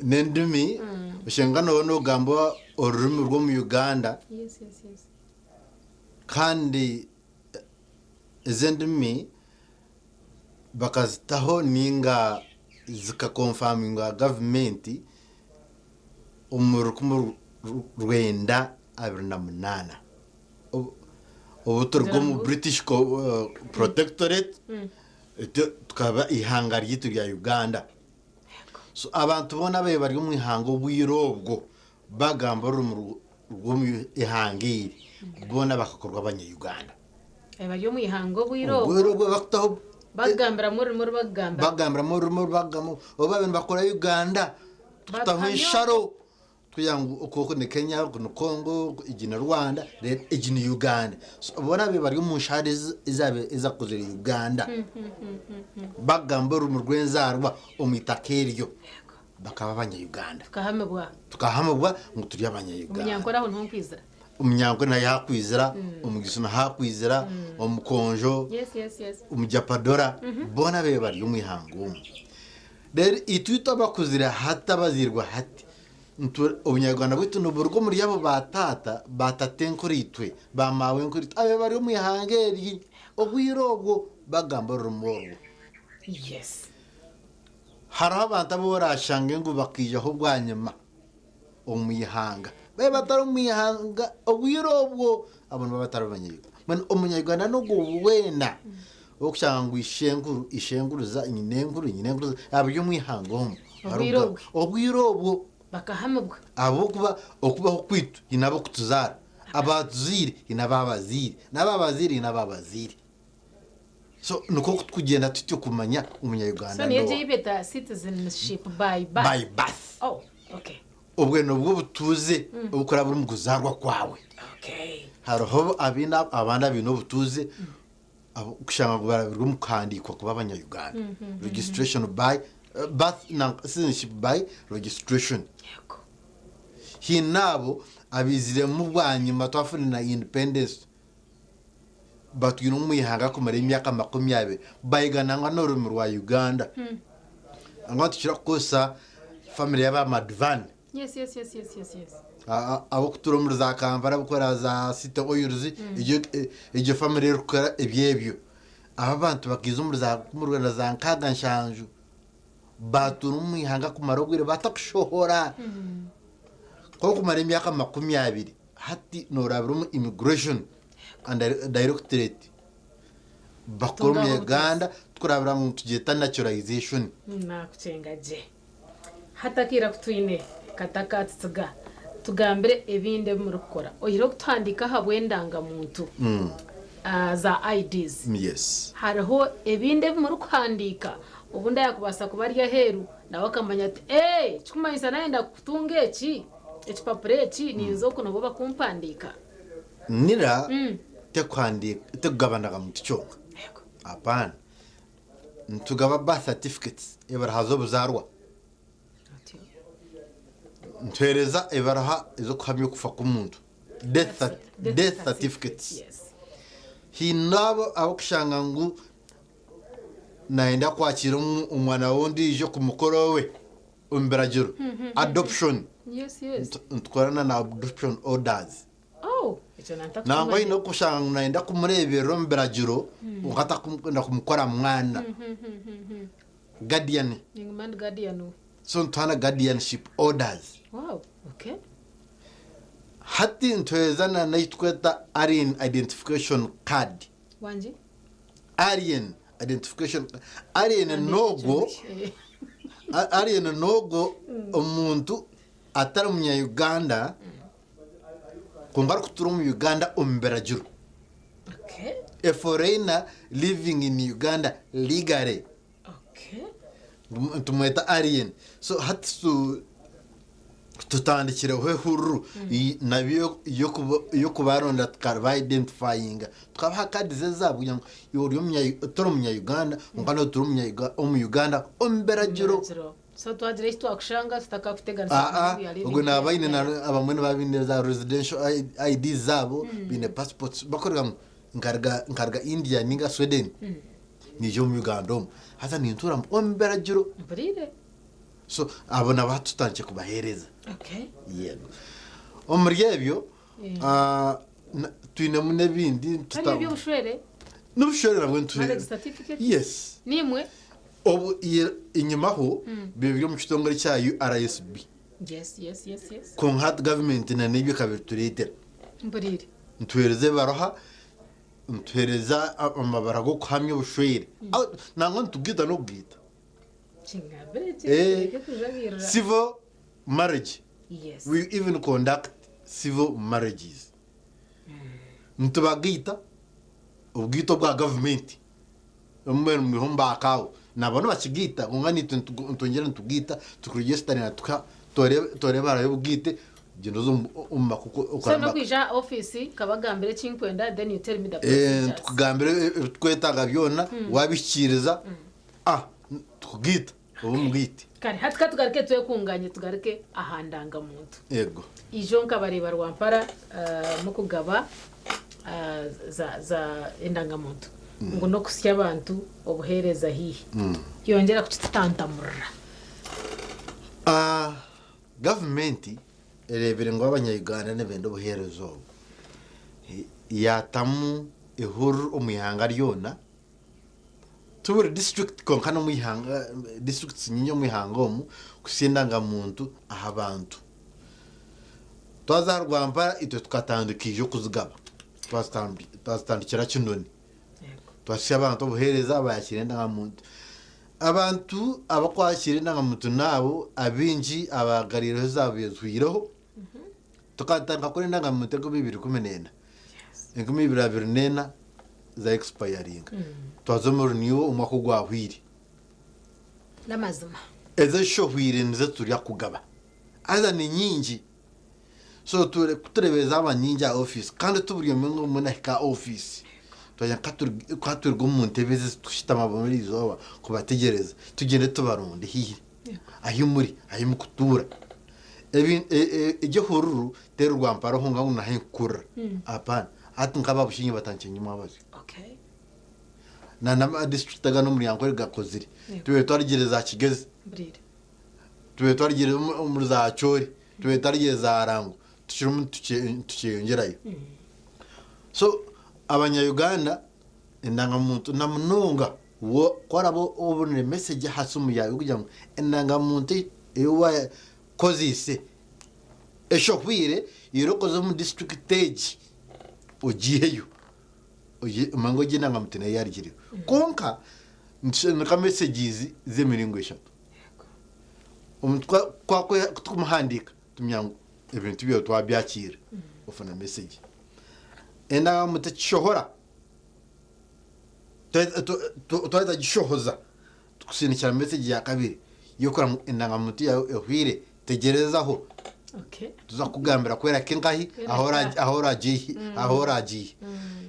N'endimi oshanga nooba noogamba orurimi rw'omu Uganda. Kandi ezi endimi bakazitaho ninga zikakonfamingwa gavumenti omu 1928. Obu turuga omu British Protectorate tukaba eihanga ryaitu rya Uganda. So abantu boona ababaire bari omu ihanga obwire obwo bagamba orurimi rw'omu ihanga eri boona bakakorwa abanya-Uganda. Bari omu ihanga obwire obwo. Obwire obwo bakutaho Bagambiramu orurimi oru bakugamba. Bagambiramu orurimi oru bakugamba. Obu baabaire nibakora Uganda tukutaho ensharo kugira ngu oku oku ni Kenya, oku ni Congo, egi ni Rwanda, reero egi ni Uganda. So boona ababaire bari omu nsharo ezaabaire ezakozire Uganda bakugamba orurimi rw'enzaarwa omu itaka eryo bakaba abanya-Uganda. Tukahamibwa. Tukahamibwa ngu turi abanya-Uganda. Omunyankore aho niho nkwizira. Omunyankore nayo ahakwizira, Omugisu naho ahakwizira, Omukonjo, Yes, yes, yes. Omujapadora, boona ababaire bari omu ihanga omu. Reero itwe itwe abakuzire hati abazairwe hati, obunyarwanda bwaitu niburuga omuri abo baataata, baatatenkuriitwe, baamaawenkuriitwe ababaire bari omu ihanga eri obwire obwo bagamba orurimi orwo. Yes. Hariho abantu abu oraashange ngu bakaijaho bwanyima omu ihanga. Baaba batari omu ihanga obwire obwo, abo nibaba batari Banyayuganda. Mbwenu Omunyayuganda n'ogwo weena orikushanga ngu ishenkuru, ishenkuruza, nyinenkuru, nyinenkuruza abari omu ihanga omwo. Obwire obwo. Obwire obwo. Bakahamibwa. Ahabw'okuba okubaho kwaitu haine ab'okutuzaara, abaatuzaire haine abaabazaire, n'abaabazaire haine abaabazaire. So nikwo kutukugyenda tutyo kumanya omunya-Uganda So niyo n'owa. egyo ei beeta citizenship by birth. By birth. Oh, okay. Obwe nibwo obutuuze obukuraba buri omu kuzaarwa kwawe. Okay. Hariho abaine abandi abaine obutuuze kushanga ngu barabirwe omu kuhandiikwa kuba abanya-Uganda. Registration by birth na citizenship by registration. Haine abo abaiziremu bwanyima twafuna na independence batwire omu ihanga kumara emyaka 20 bayiga nangwa n'orurimi rwa Uganda. Nangwa nitukira kukozesa family y'aba Madhvani. Yes, yes, yes, yes, yes, yes. Ab'okutuura omuri za Kampala ab'okukora za City Oils, egyo egyo family erikukora ebyebyo. Abo abantu bakaiza omuri za rukumi rwenda za nkaaga nshanju baatuura omu ihanga kumara obwire batakushohora. Nk'okumara emyaka 20 hati noorabira omu immigration and directorate bakukora Tungaho omu obutuuzi. Uganda tukurabira ngu nitugyeta naturalization. Naakukyenga gye. Hati akaire aku twine katakatutsiga, tugambire ebindi ebi murikukora. Oyihireho kutuhandiika ahabw'endangamuntu za IDs, hariho ebindi ebi murikuhandiika? Obundi ayaakubaasa kuba ari aheeru nawe akamanya ati, Ee, ekirikumanyisa naayenda kutunga eki, ekipapura eki, ninza oku nabo bakumpandiika. Nira tekugaba ndangamuntu kyonka. Apaana. Nitugaba birth certificates, ebaraha z'obuzaarwa. Nituheereza ebaraha ez'okuhamya okufa kw'omuntu, death death certificates. Haine abo abarikushanga ngu nayenda kwakiira omwana w'ondiijo kumukora owe omu biragiro, adoption. Nitukorana na adoption orders. Oh, ekyo Nangwa nantakukimanya. oine okushanga ngu nayenda kumureeberera omu biragiro kwonka atakwenda kumukora mwana. Guardian. Ninguma ndi guardian we. So nituha na guardianship orders. Wow, okay. Hati nituheereza na n'eki turikweta Alien Identification Card. Wangi? Alien Identification Alien n'ogwo Alien n'ogwo omuntu atari munya-Uganda kwonka arikutuura omu Uganda omu biragiro. A foreigner living in Uganda legally. Nitumweta alien. So hati tutandikireho ehururu nabyo y'okubaronda tukaba identifyinga tukabaha kaadi ezaabo kugira ngu iwe ori omunya tori omunya Uganda kwonka notuura omu Uganda omu biragiro. So twagira eki twakushanga tutakakuteganisa Aa, we are living ogwo naaba here. aine na abamwe nibaba baine za residential IDs zaabo, baine passports, bakureba ngu nkaruga nkaruga India ninga Sweden, niija omu Uganda omu, haza nintuuramu omu biragiro. Mpuriire. So abo nabo hati tutandikire kubaheereza. Okay. Yego. Omuri ebyo, Eh. ah, na- twinemu n'ebindi Hariyo tuta- eby'obushwere? N'obushwere nabwo nitu- Marriage certificate? Yes. Niimwe? Obu enyimaho biri biri omu kitongore kya URSB. Yes, yes, yes, yes. Kwonka hati gavumenti na n'ebyo ekabitureetera. Mpuriire. Nituheereza ebaruha, nituheereza amabara g'okuhamya obushwere. Nangwa nitubwita n'okubwita. Kingambire ki? Eh, Kireke kujabirira. Civil marriage. Yes. We even conduct civil marriages. Nitubagaita obwito bwa gavumenti. Mbwenu mwihe omu baakaawo. Nabo nibakigaita kwonka naitwe nitwongyera nitugaita tukuregisitaringa tuka toora ebara y'obugaite ogyenda oza omu maka So okore amaka. n'okwija aha office nkabagambira eki nkwenda then you tell me the Eh, procedures. tukugambira ebi tukwetaaga byona wabihikiiriza ah tukugaita obe omugaite. Kare hati katugaruke twekunganye tugaruke aha ndangamuntu. Yego. Ijo nkabareeba Rwampara mukugaba za za endangamuntu ngu n'okuhitsya abantu obuheereza haihi. Yongyera kukitutantamurira. Gavumenti ereebire ngu abanya-Uganda nibenda obuheereza obu, yaatamu ehururu omu ihanga ryona, ti buri disiturikiti kwonka n'omu ihanga, disiturikiti nyingi omu ihanga omu, kuhitsya endangamuntu aha bantu. Twaza aha Rwampara itwe tukatandika ija okuzigaba. Twazitandikira Kinoni. Twasya abantu obuheereza bayakiira endangamuntu. Abantu abakwakiira endangamuntu naabo abaingi abagariireho ezaabaire zihweireho. Tukatandika kukora endangamuntu 2014. 2024 za expiringa. Twaza omu renewal omwaka ogwahweire. N'amazima. Ezo ezishohweire nizo turi kugaba. Haza ni nyingi. So kutureeba zaaba nyingi aha ofiisi kandi ti buri omwe ngu mbwenu ahika aha ofiisi. Twayenda nka turuga omu ntebe ezi tushutama buri izooba kubategyereza tugyende tubaronde haihi ahi muri ahi murikutuura. Egyo ehururu teri rwampara honka ngu nahi nkukurira apana. Hati nk'aba Bushenyi batandikire nyimwe. Na n'amadistrict agandi omuri Ankole gakozire. Tubaire twarugire za Kigezi. Tubaire twarugire omuri za Acholi, tubaire twarugire za Rango, tukirimu tukyeyongyerayo. So abanya-Uganda endangamuntu na munonga ku oraabe obonire message aha simu yaawe erikugira ngu endangamuntu ei wakozeise eshohweire ira okoze omu district egi ogiiheyo omanye ngu egi endangamuntu neyo yarugireyo. Kwonka nitusindika messages z'emiringo eshatu. Omuntu ku turikumuhandiika tumanya ngu ebintu byawe twabyakiira ofuna message. Endangamuntu ekishohora twaheza kugishohoza tukusindikira message ya kabiri y'okureba ngu endangamuntu yaawe ehweire tegyerezaho tuza kukugambira ku erahike nkahi ahu oraagiihe.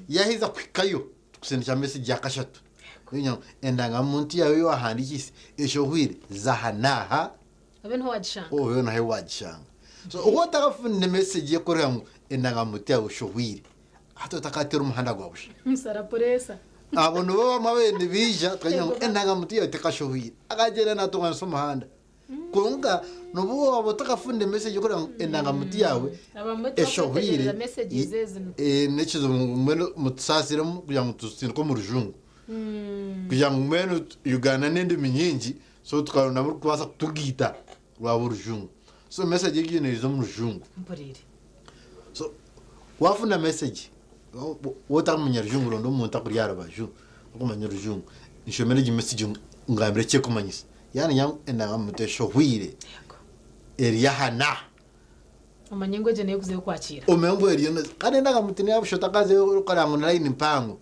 Yaaheza kuhikayo tukusindikira message ya kashatu erikugira ngu endangamuntu yaawe ei waahandiikiise eshohweire za aha n'aha Obe niho waagishanga. Obe niho waagishanga. So waaba otakafunire message erikworeka ngu endangamuntu yaawe eshohweire hati otakateera omuhanda gwa busha. Sara pureesa. Abo nibo bamwe ababaire nibaija tukagira ngu endangamuntu yaawe tekashohweire akagyenda naatonganisa omuhanda. Kwonka n'obu waaba otakafunire message erikworeka ngu endangamuntu yaawe Abamwe eshohweire, tibakwetegyereza messages ezi. n'ekizibu ngu mbwenu mutusaasiremu kugira ngu tuzitsindike omu rujungu. Kugira ngu mbwenu Uganda n'endimi nyingi so tukaronda abu orikubaasa kutugaita rwaba orujungu. So message egyo neija omu rujungu. Mpuriire. So waafuna message waaba otarikumanya rujungu ronda omuntu akuri aha rubaju orikumanya orujungu nshomera egi message ngambire eki erikumanyisa. Yaaba ngu endangamuntu eshohweire eri aha n'aha. Omanye ngu egyo neyo kwakiira. Omanye ngu eriyo kandi endangamuntu neya busha otakazayo orikureeba ngu ni layini mpango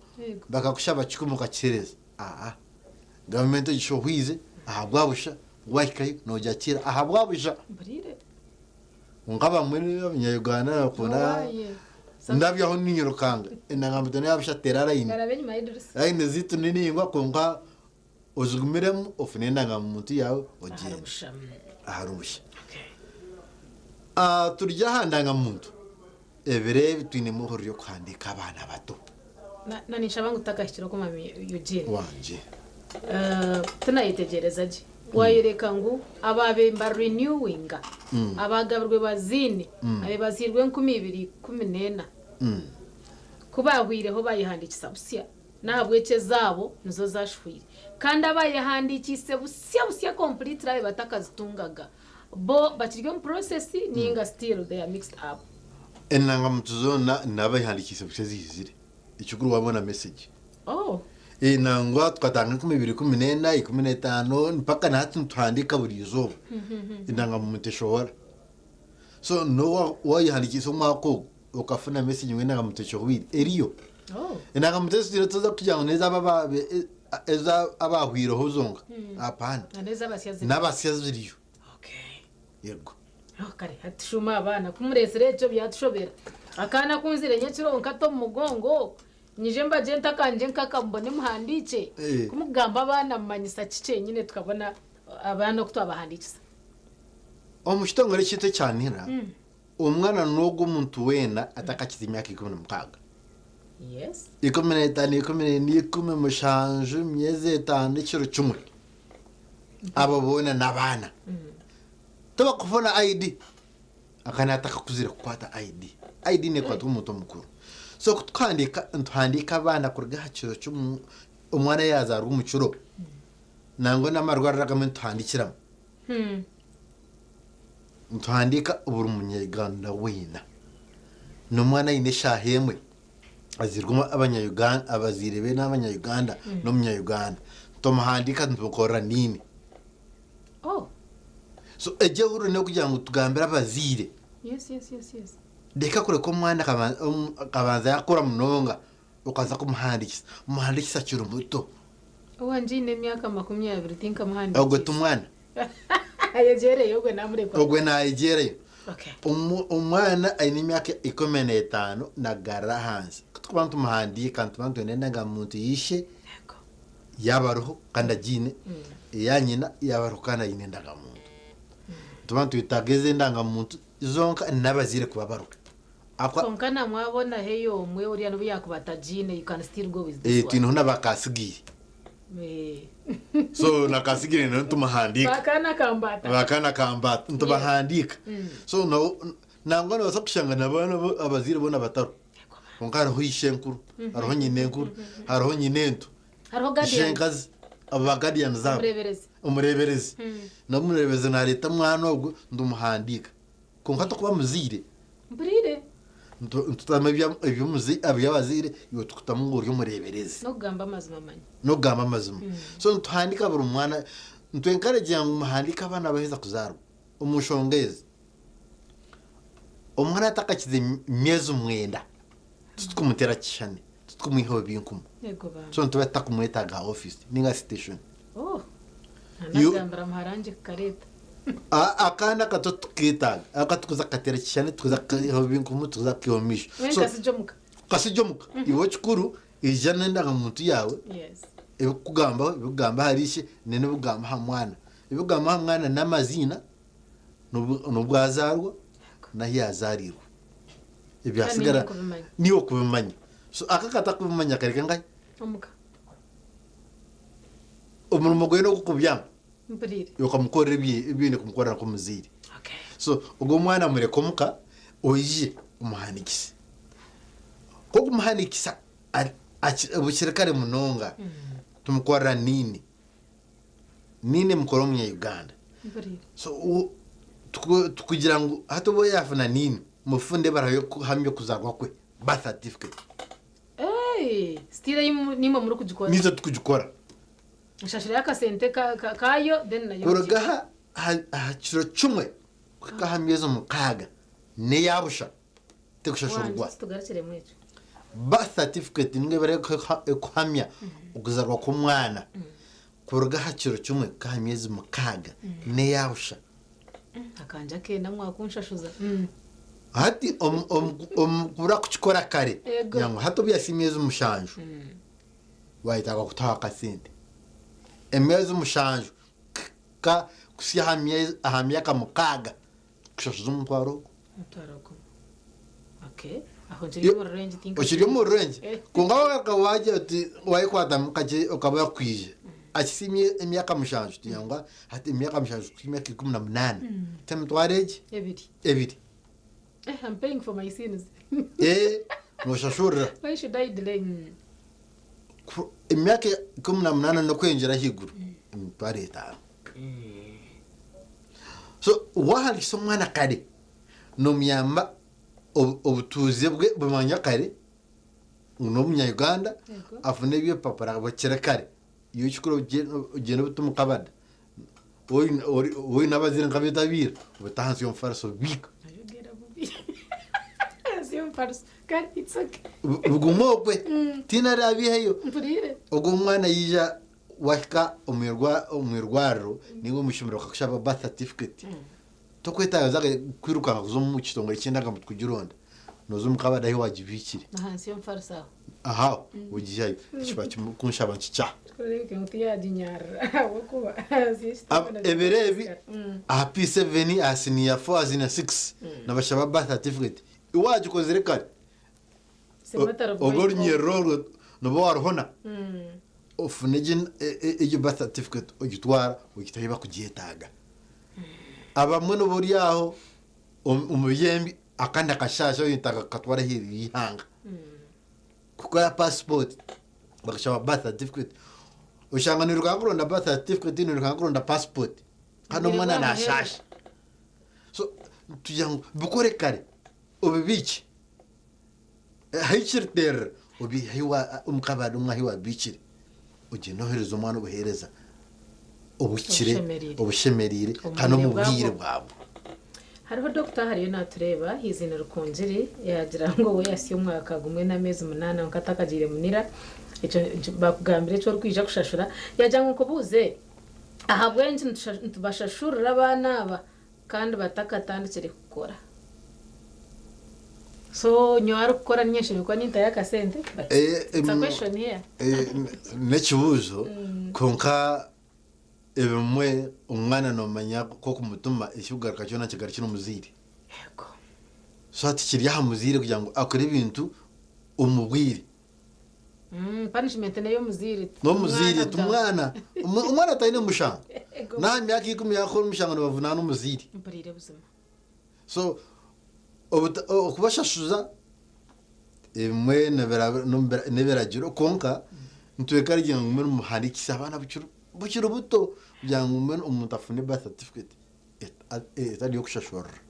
bakakushaba kikumi okakiheereza. Aa gavumenti egishohwize ahabwa busha wahikayo nogyakira ahabwa busha. Mpuriire. Kwonka abamwe abanya-Uganda nibakunda ndabyaho ninyirukanga endangamuntu neya busha teera layini. Garabe enyima y'edirisa. Layini zaitu ni ningwa kwonka ozigumiremu ofune endangamuntu yaawe ogyende ahari busha. Turi aha ndangamuntu ebiro ebi twinemu ehururu y'okuhandiika abaana bato. Na ninshaba ngu tutakahikire okwo Mami Eugene. Wangye. Tinayetegyereza gye. Wayoreka ngu abaabaire niba renewinga, abaagabirwe baziine, ababaire baziirwe 2014, ku baahweireho baayehandiikisa busya. N'ahabw'ekyo ezaabo nizo zaashuhwire. Kandi abaayehandiikiise busya busya completely abe batakazitungaga, bo bakiri omu process ninga still they are mixed up? Endangamuntu zoona n'abehandiikiise busya ziizire. Ekikuru waabona message. Oh. Nangwa tukatandika 2014, 15 mpaka na hati nituhandiika buri izooba. Endangamuntu eshohora. So n'obu waayehandiikiise omwaka ogu okafuna message ngu endangamuntu eshohweire, eriyo. Oh. Endangamuntu ezi twine toza kugira ngu n'ez'aba abahweireho zonka. Apana. Na n'ez'abasya ziriyo. N'abasya ziriyo. Yego. Oh, kare hati shuma abaana kumureetsire ekyo byatushobera. Akaana kunzire nyekiro nkata omu mugongo nyije mbagye ntakangye nkaka mbone muhandiikye. Kumugamba abaana mumanyisa ki kyenyine tukabona abaana oku twabahandiikisa. Omu kitongore kyaitu ekya NIRA, omwana n'ogwo omuntu weena atakakiza emyaka 16. 15, 14, 17, myezi 5, ekiro kimwe. Abo boona n'abaana. Tibakufuna ID. Akaana atakakuzire kukwata ID. ID nekwatwa omuntu omukuru. So ku tukuhandiika, nituhandiika abaana kuruga aha kiro omwana yaazaarwa omu kiro. Nangwa n'amarwariro agamwe nituhandiikiramu. Nituhandiika buri munyaganda weena. N'omwana aine eshaaha emwe azairwe abanya-Uganda, abazaire be n'abanya-Uganda n'omunya-Uganda. Tumuhandiika nitumukorera niini. Oh. So egyo ehuriro n'eyokugira ngu tugambire abazaire Yes, yes, yes, yes. reka kureka omwana akabanza yakura munonga okaza kumuhandiikisa. Muhandiikise akiri muto. Owangye aine emyaka 20 tinkamuhandiikisa. Ogwe ti mwana. Ayegyereyo ogwe namurekwa. Ogwe nayegyereyo. Okay. Omwana aine emyaka 15 nagarra ahansi. Ku turikuba nitumuhandiika nituba nitwenda endangamuntu y'ishe yaaba ariho kandi agiine, eya nyina yaaba ariho kandi aine endangamuntu. Nituba nitwetaaga ezo endangamuntu zonka n'abazaire kuba bariho. Ahabw'okuba Kwonka na mwabona heyo omwe oriya nobu yakuba atagiine you can still go with this one. twineho na bakasigire. So na kasigire nawe nitumuhandiika. Bakana kambata. Bakana kambata nitubahandiika. So nangwa nobaasa kushanga nabaana abazaire boona batariho. Kwonka hariho ishenkuru, hariho nyinenkuru, hariho nyinento, Hariho guardian. ishenkazi, abo ba guardians abo. Omureeberezi. Omureeberezi. N'omureeberezi naareeta omwana ogwo nitumuhandiika. Kwonka tokuba muzaire. Mpuriire. Nitutamu eby'abazaire iwe tukutamu ngu ori omureeberezi. N'okugamba amazima manya. N'okugamba amazima. So nituhandiika buri mwana, nitu encouraginga ngu muhandiike abaana baheza kuzaarwa omu nshonga ezi. Omwana atakakize myezi mwenda, titukumuteera kishushani, titukumwihaho binkumu. Yego bambi. So nituba tutakumwetaaga aha ofiisi ninga station. Oh. Nanagambira muharangye kukareeta. Akaana akato tuketaaga aka tukuza kukateera ekishushani tukuza kukaihaho ebinkumu tukuza kukaiha omu maisho. Mbwenu So kasigye omuka. kasigye omuka. Iwe ekikuru ija n'endangamuntu yaawe Yes. ebikukugambaho ebikugamba ahari ishe n'ebikugamba aha mwana. Ebikugamba aha mwana n'amaziina n'obu azaarwa n'ahu yaazaariirwe. Ebyasigara Kandi niiwe okubimanya. niiwe okubimanya. So aka akatakubimanya kareka nkahi? Omuka. Omurimo gwe n'ogw'okubyama. Mpuriire. Okamukorera ebi oine kumukorera nk'omuzaire. So ogwo omwana mureke omuka oije omuhandiikise. Ku okumuhandiikisa bukiri kare munonga, tumukorera niini. Niini emukora omunya Uganda. Mpuriire. So tukugira ngu hati obu yaafuna niini, mufunde ebaraha y'okuhamya okuzaarwa kwe, birth certificate. Hey, still nimwe murikugikora. Niitwe tukugikora. Nshashurayo akasente kaayo then nayo Kuruga aha kiro kimwe kuhika aha myezi 6 n'eya busha tekushashurwa. Wangi tugarukiremu ekyo. Birth certificate niyo ebaire ekuhamya okuzarwa kw'omwana kuruga aha kiro kimwe kuhika aha myezi 6 n'eya busha. Akanja akenda mwakunshashuza. Hati omu kubura kukikora kare Ego. nangwa hati obu yasiima emyezi 7 wayetaaga kutaho akasente. Emyezi 7 kuhika kuhitsya aha myaka 6 kushashuza omutwaro ogwo. Omutwaro gumwe. Okay. Aho nkiri omu rurengye tinka. Okiri omu rurengye. Kwonka wagaruka wagira oti wayekwatamu kakye okaba wakwija. Akisiimye emyaka 7 tugira ngu hati emyaka 7 kuhitsya emyaka 18 ti emitwaro egi? Ebiri. Ebiri. I'm paying for my sins. Noshashurira. Why should I delay? Emyaka 18 n'okweyongyera ahaiguru emitwaro 5. So wahandiikisa omwana kare nomuyamba obutuuze bwe bumanya kare ngu n'omunya Uganda afune eby'ebipapura bukiri kare. Iwe ekikuru ogyende obite omu kabada oine abazaire nk'abaitu aba ira obite ahansi y'omufariso obiike. Bugume okwe tihaine araabiiheyo. Ogwo omwana yaija wahika omu irwariro ninga omu ishomero bakakushaba birth certificate tokwetaaga kwirukanga kuza omu kitongore ky'endangamuntu kugironda nooza omu kabada ahu waagibiikire. Ahansi y'omufariso aho. Aho ogiihayo ekiba kunshaba nkikya. Ebiro ebi aha P7 aha senior 4 aha senior 6 nibashaba birth certificate. Iwe waagikozire kare orwo orunyiriri orwo nooba waaruhona ofune egyo birth certificate ogitwara ogita ahu bakugyetaaga. Abamwe nooba ori aho omu byembi akandi akashaasha oyetaaga kukatwara aheeru y'eihanga. Kukora passport bakashaba birth certificate oshanga noirukanga kuronda birth certificate noirukanga kuronda passport kandi omwana nashasha. So tugira ngu bikore kare obibiike. Ahikiriterera obihe omukabadi omwe ahi wabiikire ogyende ohereze omwana obuheereza obuhikire Obushemereire. obushemereire Omu kandi omu bwire bwire bwabwo. bwabwo. Hariho dokita hariyo natureeba eiziina Rukungiri yaagira ngu we yasya omwaka gumwe n'ameezi munaana kwonka atakagiire munira ekyo bakugambira eki orikwija kushashura yaagira ngu nkubuuze ahabw'enki nitubashashurira abaana aba kandi batakatandikire kukora so nyowe arikukora niinye nshemereire kuba nintayo akasente but it's a question here. N'ekibuuzo kwonka ebimwe omwana noomanya ku okumutuma ekirikugaruka kyona nikigarukira omuzaire. So hati kiri aha muzaire kugira ngu akore ebintu omu bwire. Punishment n'ey'omuzaire. N'omuzaire ti mwana. Omwana taine mushango. N'aha myaka ikumi yaakora omushango nibavunaana omuzaire. Mpuriire buzima. So okubashashuza ebimwe n'ebiragiro kwonka nitwekarigira ngu mbwenu muhandiikise abaana bukiri buto kugira ngu mbwenu omuntu afune birth certificate etari y'okushashurira.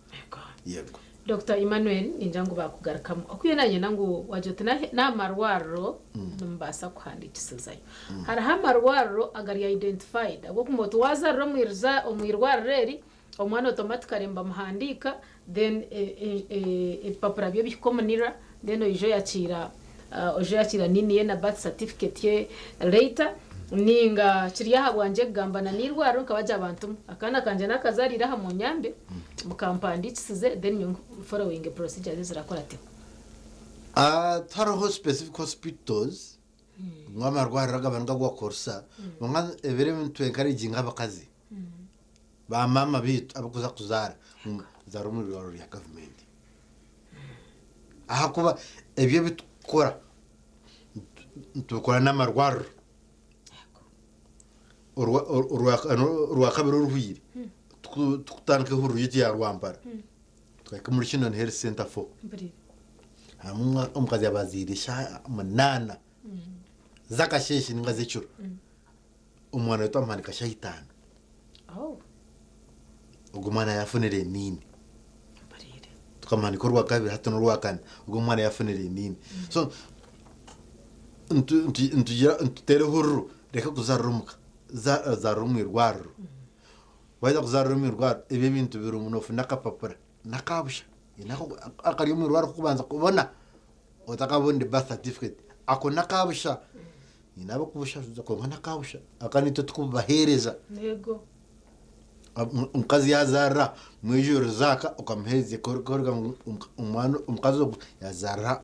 Yego. Dokita Emmanuel ningira ngu baakugarukamu. Okwiha nanyenda ngu wagira oti n'aha marwariro nimubaasa kuhandiikisizayo. Hariho amarwariro agari identified ahabw'okuba oti waazaarira omu irwariro eri, omwana automatically nibamuhandiika then ebipapura bye bihika omu NIRA then oija oyakiira oija oyakiira NIN ye na birth certificate ye later ninga kiri aha bwangye kugamba na n'eirwariro nkabagira bantu mwe akaana kangye nakazaariire aha munyambe mukampandiikisize then nyowe following procedures ezirakurataho. Tihariho specific hospitals ngu amarwariro aga nigo agu bakukoresa kwonka ebiro ebi nitu encouraginga abakazi ba maama baitu abarikuza kuzaara ngu zaara omu irwariro rya gavumenti ahakuba ebyo ebi turikukora nitubikora n'amarwariro. Orwakabiri oruhwire tukutandika ehururu yaitu ya Rwampara tukahika omuri Kinoni Health Centre 4 harimu omukazi yaaba azaire eshaaha munaana z'akasheeshe ninga z'ekiro omwana we twamuhandiika shaaha itaano ogwo omwana yaafunire eniini tukamuhandiika orwakabiri hati n'orwakana ogwo omwana yaafunire eniini so nituteera ehururu reka kuzaarira omuka zaarira omu irwariro waaheza kuzaarira omu irwariro ebi ebintu birimu noofuna akapapura n'akabusha akari omu irwariro kubanza kubona otakabonire birth certificate ako n'akabusha nyine ab'okubushashuza kwonka n'akabusha aka nitwe turikububaheereza omukazi yaazaarira mwijuririze aka okamuheereza kworeka ngu omukazi ogu yaazaarira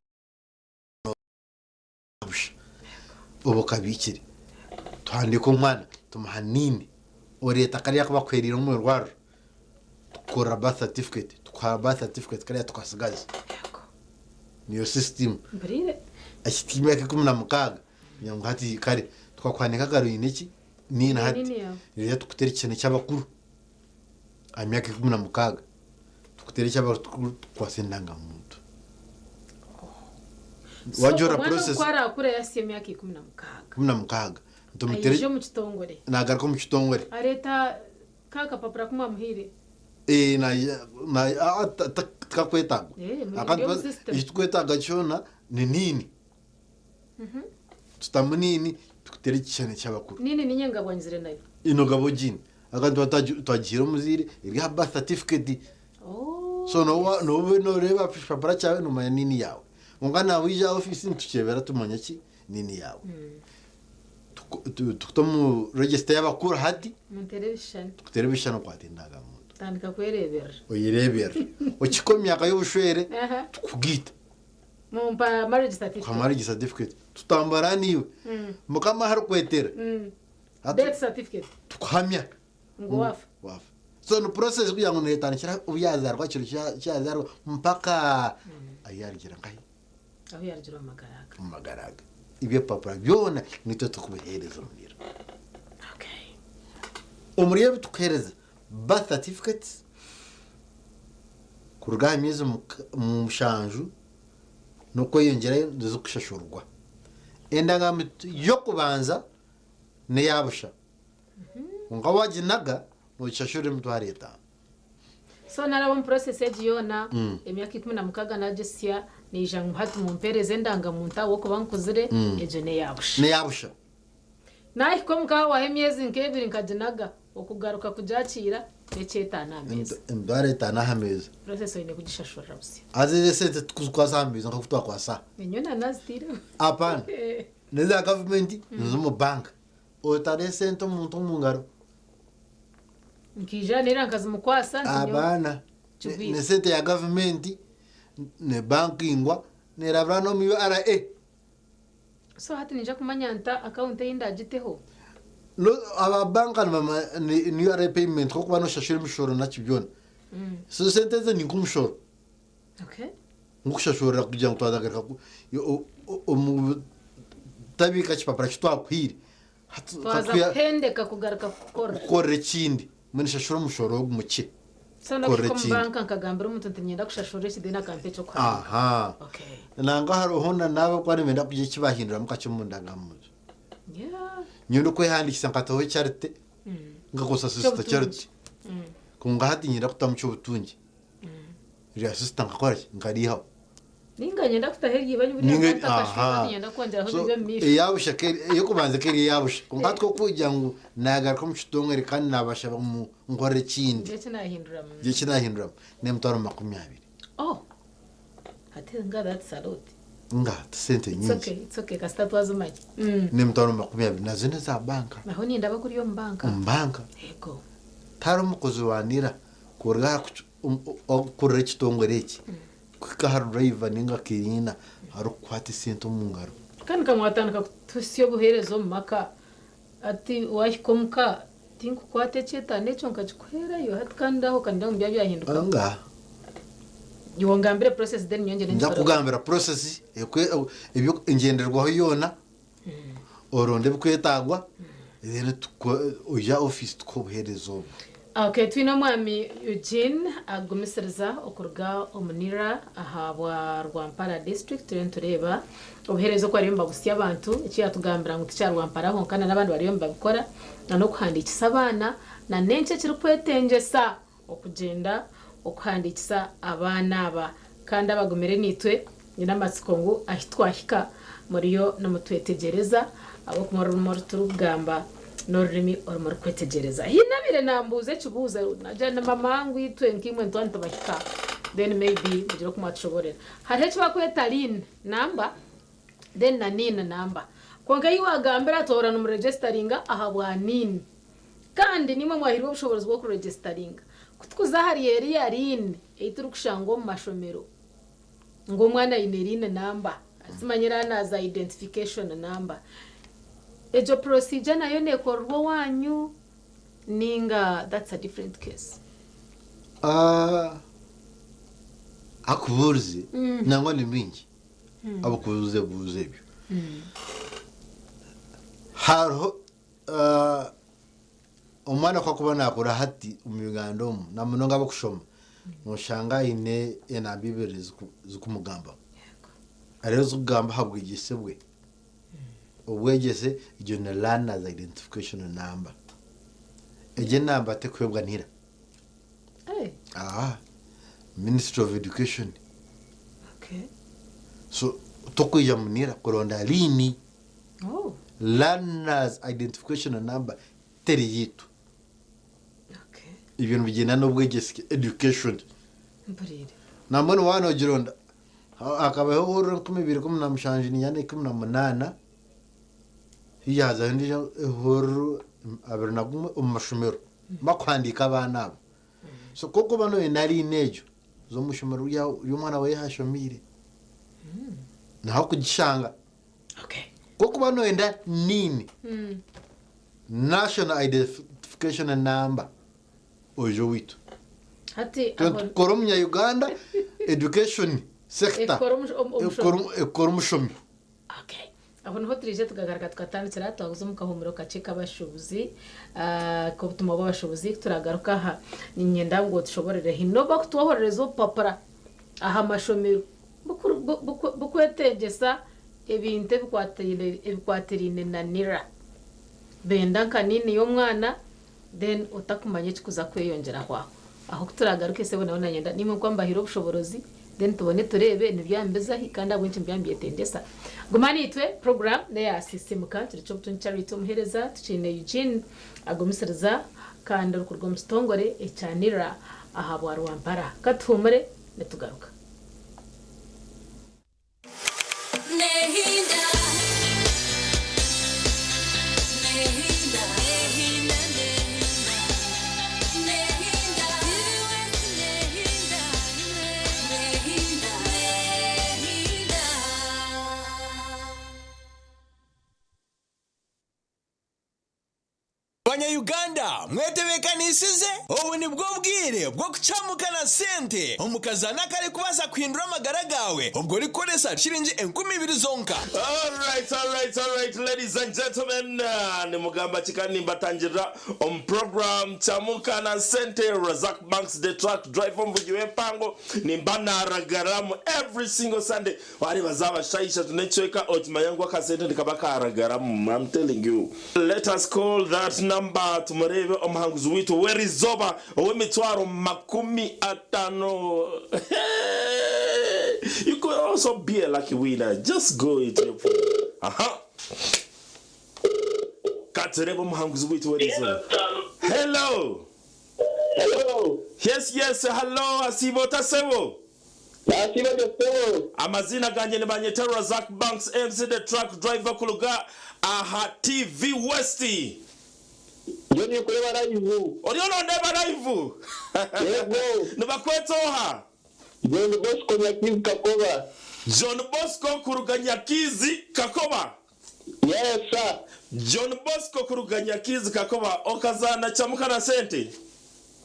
busha obu okabiikire tuhandiika omwana tumuha niini oreeta kariya aku bakuheereire omu irwariro tukukorera birth certificate tukuha birth certificate kariya tukatsigaza niyo system eki ti emyaka 16 kugira ngu hati kare tukakuhandiika kare oine ki niini hati reero tukuteera ekishushani ky'abakuru aha myaka 16 tukuteera eky'abakuru tukukwatsa endangamuntu. So Wagira omwana process oku arakura yahitsya emyaka 16. 16 nitumuteera Aija omu kitongore. Nagaruka omu kitongore. Areeta ka kapapura aku mwamuhaire. Eh, naija na- ah, ta- ta- tikakwetagwa. Eh, muri Akantu omu system. eki tukwetaaga kyona ni niini. Tutamu niini tukuteera ekishushani ky'abakuru. Niini niinye ngabwa nyizire nayo. Ino gabo ogiine. Akantu tuba twagihaire omuzaire eri aha birth certificate. So nooba nooreeba aha kipapura kyawe noomanya niini yaawe. Kwonka naaba oija aha ofiisi nitukyebera tumanya ki niini yaawe. Tukuta omu register y'abakuru hati. Munteere ebishushani. Tukuteere ebishushani okwata endagamuntu. Tandika kwereeberera. Oyereeberera. Okihika omu myaka y'obushwere tukugaita. Mumpa marriage certificate. Tukuha marriage certificate. Tutambara naiwe. Mukama ahu arikwetera. Death certificate. Tukuhamya. Ngu waafa. Waafa. So ni process kugira ngu neetandikira obu yaazaarwa kiro ki yaazaarwa mpaka ahu yaarugira nkahi? Ahu yaarugira omu magara aga. Omu magara aga. Ebyo ebipapura byona niitwe turikubiheereza omu Omuri ebi turikuheereza birth certificates kuruga aha myezi mushanju n'okweyongyerayo nizikushashurwa. Endagamuntu y'okubanza n'eya busha kwonka waaginaga noogishashurira emitwaro etaano. So naaraba omu process egi yoona, emyaka 16 naagisya, Naija ngu hati mumpeereze endangamuntu ahabw'okuba nkuzire, egyo n'eya busha. N'eya busha. Naahika omu ka hahwaho emyezi nk'ebiri nkaginaga, okugaruka kugyakiira n'eky'etaano aha meeza. Emitwaro etaano aha meeza. Process oine kugishashurira busya. Haza ezo esente tikuzikwasa aha meeza nk'oku twakwasa aha. Ninyowe naanazitaireho. Apana. N'eza gavumenti n'ez'omu banka. Otare esente omuntu omu ngaro. Nkaija neera nkazimukwasa nti nyowe Abaana. kigwire. N'esente ya gavumenti nebankingwa nerabira n'omu URA. So hati ninja kumanya nta akawunti ei ndagiteho? No, aba banka nibama ni ni URA payment kokuba noshashura emishoro naki byona. So esente ezo ni nk'omushoro. Okay. Nkushashurira kugira ngu twazagaruka ku omu tabiika kipapura kitwakuhaire. Hati Twaza katuya kuhendeka kugaruka kukora. kukorera ekindi. Mbwenu shashura omushoro ogu mukye. So Korera n'okuhika omu ekindi. banka nkagambira omuntu nti niinyenda kushashura eki then akampa eky'okuhandiika. Aha. Okay. Nangwa hariho na n'abo abakuba nibenda kugira eki baahinduramu kakye omu ndangamuntu. Yeah. Nyowe n'okwehandiikisa nkataho Charity, nkakozesa Sister Ky'obutungi. Charity. Kwonka hati niinyenda kutamu Ky'obutungi. Erya Sister nkakora ki? Nkariihaho. Ninga nyenda kutaho eryibanyi buriya Ninga nkanta akashuba aha. niinyenda kwongyeraho So biri omu maisho. eyabusha keri eyokubanza keri eyabusha. Kwonka hati kokugira ngu nagaruka omu kitongore kandi nabashaba ngu nkorere ekindi. Ngire eki nahinduramu. Ngire eki nahinduramu n'emitwaro 20. Oh! Hati nga that's a lot. Nga ti sente It's nyingi. okay, it's okay kasita twazimanya. N'emitwaro 20 nazo n'eza banka. Naho nindaba kuri omu banka. Omu banka. Yego. Tihariho omukozi wa NIRA kuruga aha kukurira ekitongore eki kuhika aha durayiva ninga kiriina arikukwata esente omu ngaro. Kandi ka mwatandika kutuhitsya obuheereza omu maka hati waahika omuka tinkukwata eky'etaano ekyo nkakikuheerayo hati kandi aho kandi ngu byaba byahindukaho. Nga. Iwe ongambire process then nyowe ngyende Ninza ngikore. kukugambira process engyenderwaho yoona, oronde ebikwetagwa then oije aha office tukuhe obuheereza obwo. Ok, twine omwami Eugene Agumisiriza okuruga omu Nira aha bwa Rwampara district turiyo nitureeba obuheereza oku bariyo nibabutsya abantu eki yatugambira ngu tikya Rwampara honka na n'abandi bariyo nibabikora na n'okuhandiikisa abaana na n'enki ekirikwetengyesa okugyenda okuhandiikisa abaana aba kandi abagumire naitwe nyine amatsiko ngu ahi twahika muriyo nimutwetegyereza ahabw'okuba orurimi oru turikugamba n'orurimi oru murikwetegyereza. Haine abaire nambuuza ekibuuzo nagira nti mama ngu itwe nkaimwe nituba nitubahika then maybe mugire oku mwatushoboororera. Hariho eki barikweta LIN number then na NIN number. Kwonka ei waagambira tohora nimuregisitaringa ahabwa NIN. Kandi naimwe mwahairwe obushoboorozi bw'okuregisitaringa. Ku tukuza ahari eriya LIN ei turikushanga omu mashomero ngu omwana aine LIN number, Timanya era naaza identification number. Egyo procedure nayo nekorerwa owanyu ninga that's a different case? Ah, akubuurize nangwa ni bingi abakubuuza ebibuuzo ebyo. Hariho ah, omwana ku akuba naakura hati omu Uganda omu namunonga abakushoma noshanga aine enamba ibiri zikumugambaho. Hariho ezikugamba aha bwegyese bwe. Obwegyese egyo ni learner's identification number. Egyo enamba tekuhebwa nira. Aha, Ministry of Education. So tokwija mu nira kuronda LIN. Learner's identification number teri yaitu. Ebyo nibigyenda n'obwegyese, education. Nambwenu waaba nogironda, hakabaho ehururu 2017 ninga 18, haihi hazaho endiijo ehururu 21 omu mashomero bakuhandiika abaana abo. So ku orikuba noyenda riina egyo, za omu ishomero ry'omwana waawe ahu ashomeire, niho orikugishanga. Ku orikuba noyenda NIN, National Identification Number, oije owaitu. Hati Twe aho tukora omunya-Uganda education sector Ekora omushomi. ekora omushomi. Okay. Aho niho turaije tukagaruka tukatandikira twaguza omu kahumuro kakye k'abashuubuzi k'obutumwa bw'abashuubuzi ku turagaruka aha niinyenda ngu otushoboorore haine obu barikutwohorereza obupapura aha mashomero bukwetengyesa ebintu ebikwatiraine na NIRA. Benda nka NIN y'omwana then otakumanya ekikuza kweyongyeraho aho. Aho ku turagaruke sebo nawe nanyenda nimwe nkuba mbahaire obushoborozi Then tubone tureebe nibyaba nibizahi kandi ahabw'enki nibyaba nibyetendesa. Guma naitwe, program neya Sisimuka kiri ky'obutungi Charity Omuheereza tukiine Eugene Agumisiriza kandi orikuruga omu kitongore ekya NIRA aha bwa Rwampara. Katuhuumure nitugaruka. Nehinda. Nehinda. Nehinda. Nehinda. Nehinda. Nehinda. Nehinda. Banya-Uganda mwetebeekanisize? Obu nibwo bwire bw'okucamuka na sente omu kazaano akarikubaasa kuhindura amagara gaawe obwo orikukoresa shiringi 2000 zonka. Alright, alright, alright, ladies and gentlemen, nimugamba ki kandi nimbatangirira omu program Chamuka na Sente, Razak Banks the truck driver omuvugi w'empango, nimba naragaramu every single Sunday. Wareeba zaaba shaaha ishatu n'ekicweka okimanya ngu akasente nikaba karagaramu, I'm telling you. Let us call that number tumureebe omuhanguzi waitu w'erizooba ow'emitwaro 50. You could also be a lucky winner. Just go into your phone. Aha. Katurebe omuhanguzi waitu w'erizooba. Hello. Hello. Yes, yes, hello, asiiba ota sebo? Nasiiba gye sebo. Amaziina gangye nibanyeta Razak Banks MC the truck driver kuruga aha TV West. Ndiyo ninkureeba live. Oriyo nondeeba live? Yego. Nibakweta oha? John Bosco Nyakizi Kakoba. John Bosco kuruga Nyakizi Kakoba. Yes sir. John Bosco kuruga Nyakizi Kakoba okazaana Chamuka na Sente.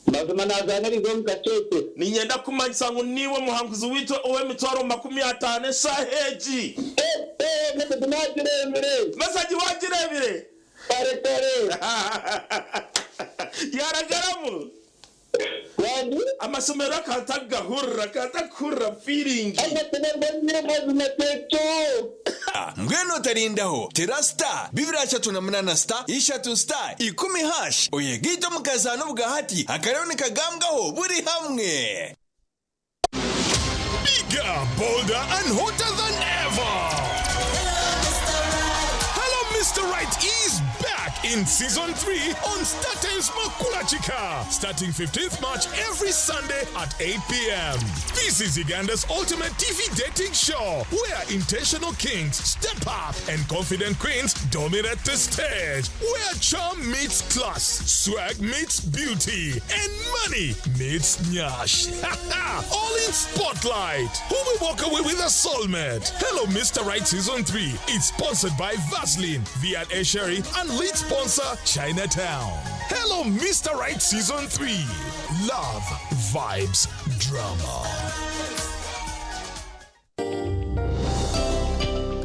Mazima nazaana eriizooba omu kasheeshe. Niinyenda kukumanyisa ngu niiwe muhanguzi waitu ow'emitwaro 50 eshaaha egi. Message nagireebire. Message wagireebire? Kare kare. Yaragaramu. Wandi? Amashemererwa akantagahurira, akantakuhurira feeling. Mbwenu otarindaho, tera star 238 star 3 star 10 hash oyegaite omu kazaano obwahati akariyo nikagambwaho buri hamwe. Bigger, bolder, and hotter than ever. Hello, Mr. Right is back in season 3 on StarTimes Makulachika, starting 15th March every Sunday at 8 p.m. This is Uganda's ultimate TV dating show where intentional kings step up and confident queens dominate the stage, where charm meets class, swag meets beauty, and money meets nyash. All in spotlight. Who will walk away with a soulmate? Hello, Mr. Right Season 3. It's sponsored by Vaseline, V&A Sherry, and lead sponsor Chinatown. Hello, Mr. Right Season 3. Love, vibes, drama.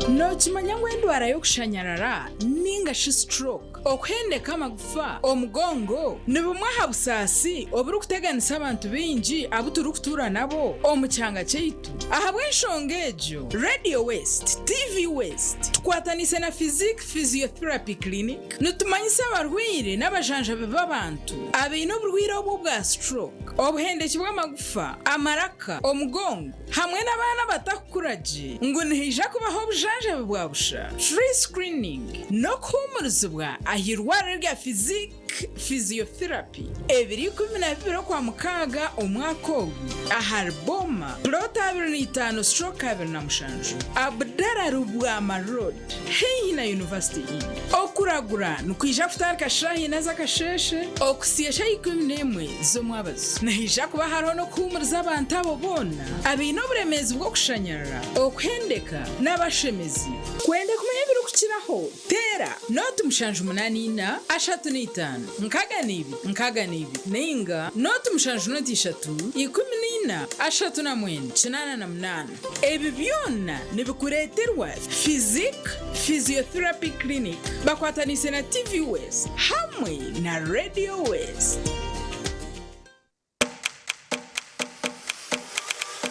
Nookimanya ngu endwara y'okushanyarara ninga shi stroke, okuhendeka amagufa, omugongo ni bumwe aha busaasi oburikuteganisa abantu baingi abu turikutuura nabo omu kyanga kyaitu. Ahabw'enshonga egyo, Radio West, TV West tukwatanise na Physique Physiotherapy Clinic nitumanyisa abarwaire n'abajanjabi b'abantu abaine oburwaire obu obwa stroke, obuhendeki bw'amagufa, amaraka, omugongo hamwe n'abaana abatakukura gye ngu nihaija kubaho obujanjabi bwa busha, free screening, n'okuhuumurizibwa aha irwariro rya Physique Physiotherapy ebiri 12 Okwamukaaga omwaka ogu ahari Boma, Plot 25/27, Abdallah Lubwama Road, haihi na University Inn. Okuragura nikwija kutandika shaaha ina z'akasheeshe okuhitsya shaaha 11 z'omwabazyo. Nihaija kuba hariho n'okuhuumuriza abantu abo boona abaine oburemeezi bw'okushanyarara, okuhendeka n'abashemezi. Kwenda kumanya ebirikukiraho, teera nooti 784 35 62 62 nainga nooti 7 nooti 3 14 39 88. Ebi byona nibikureeterwa Physique Physiotherapy Clinic bakwataniise na TV West hamwe na Radio West.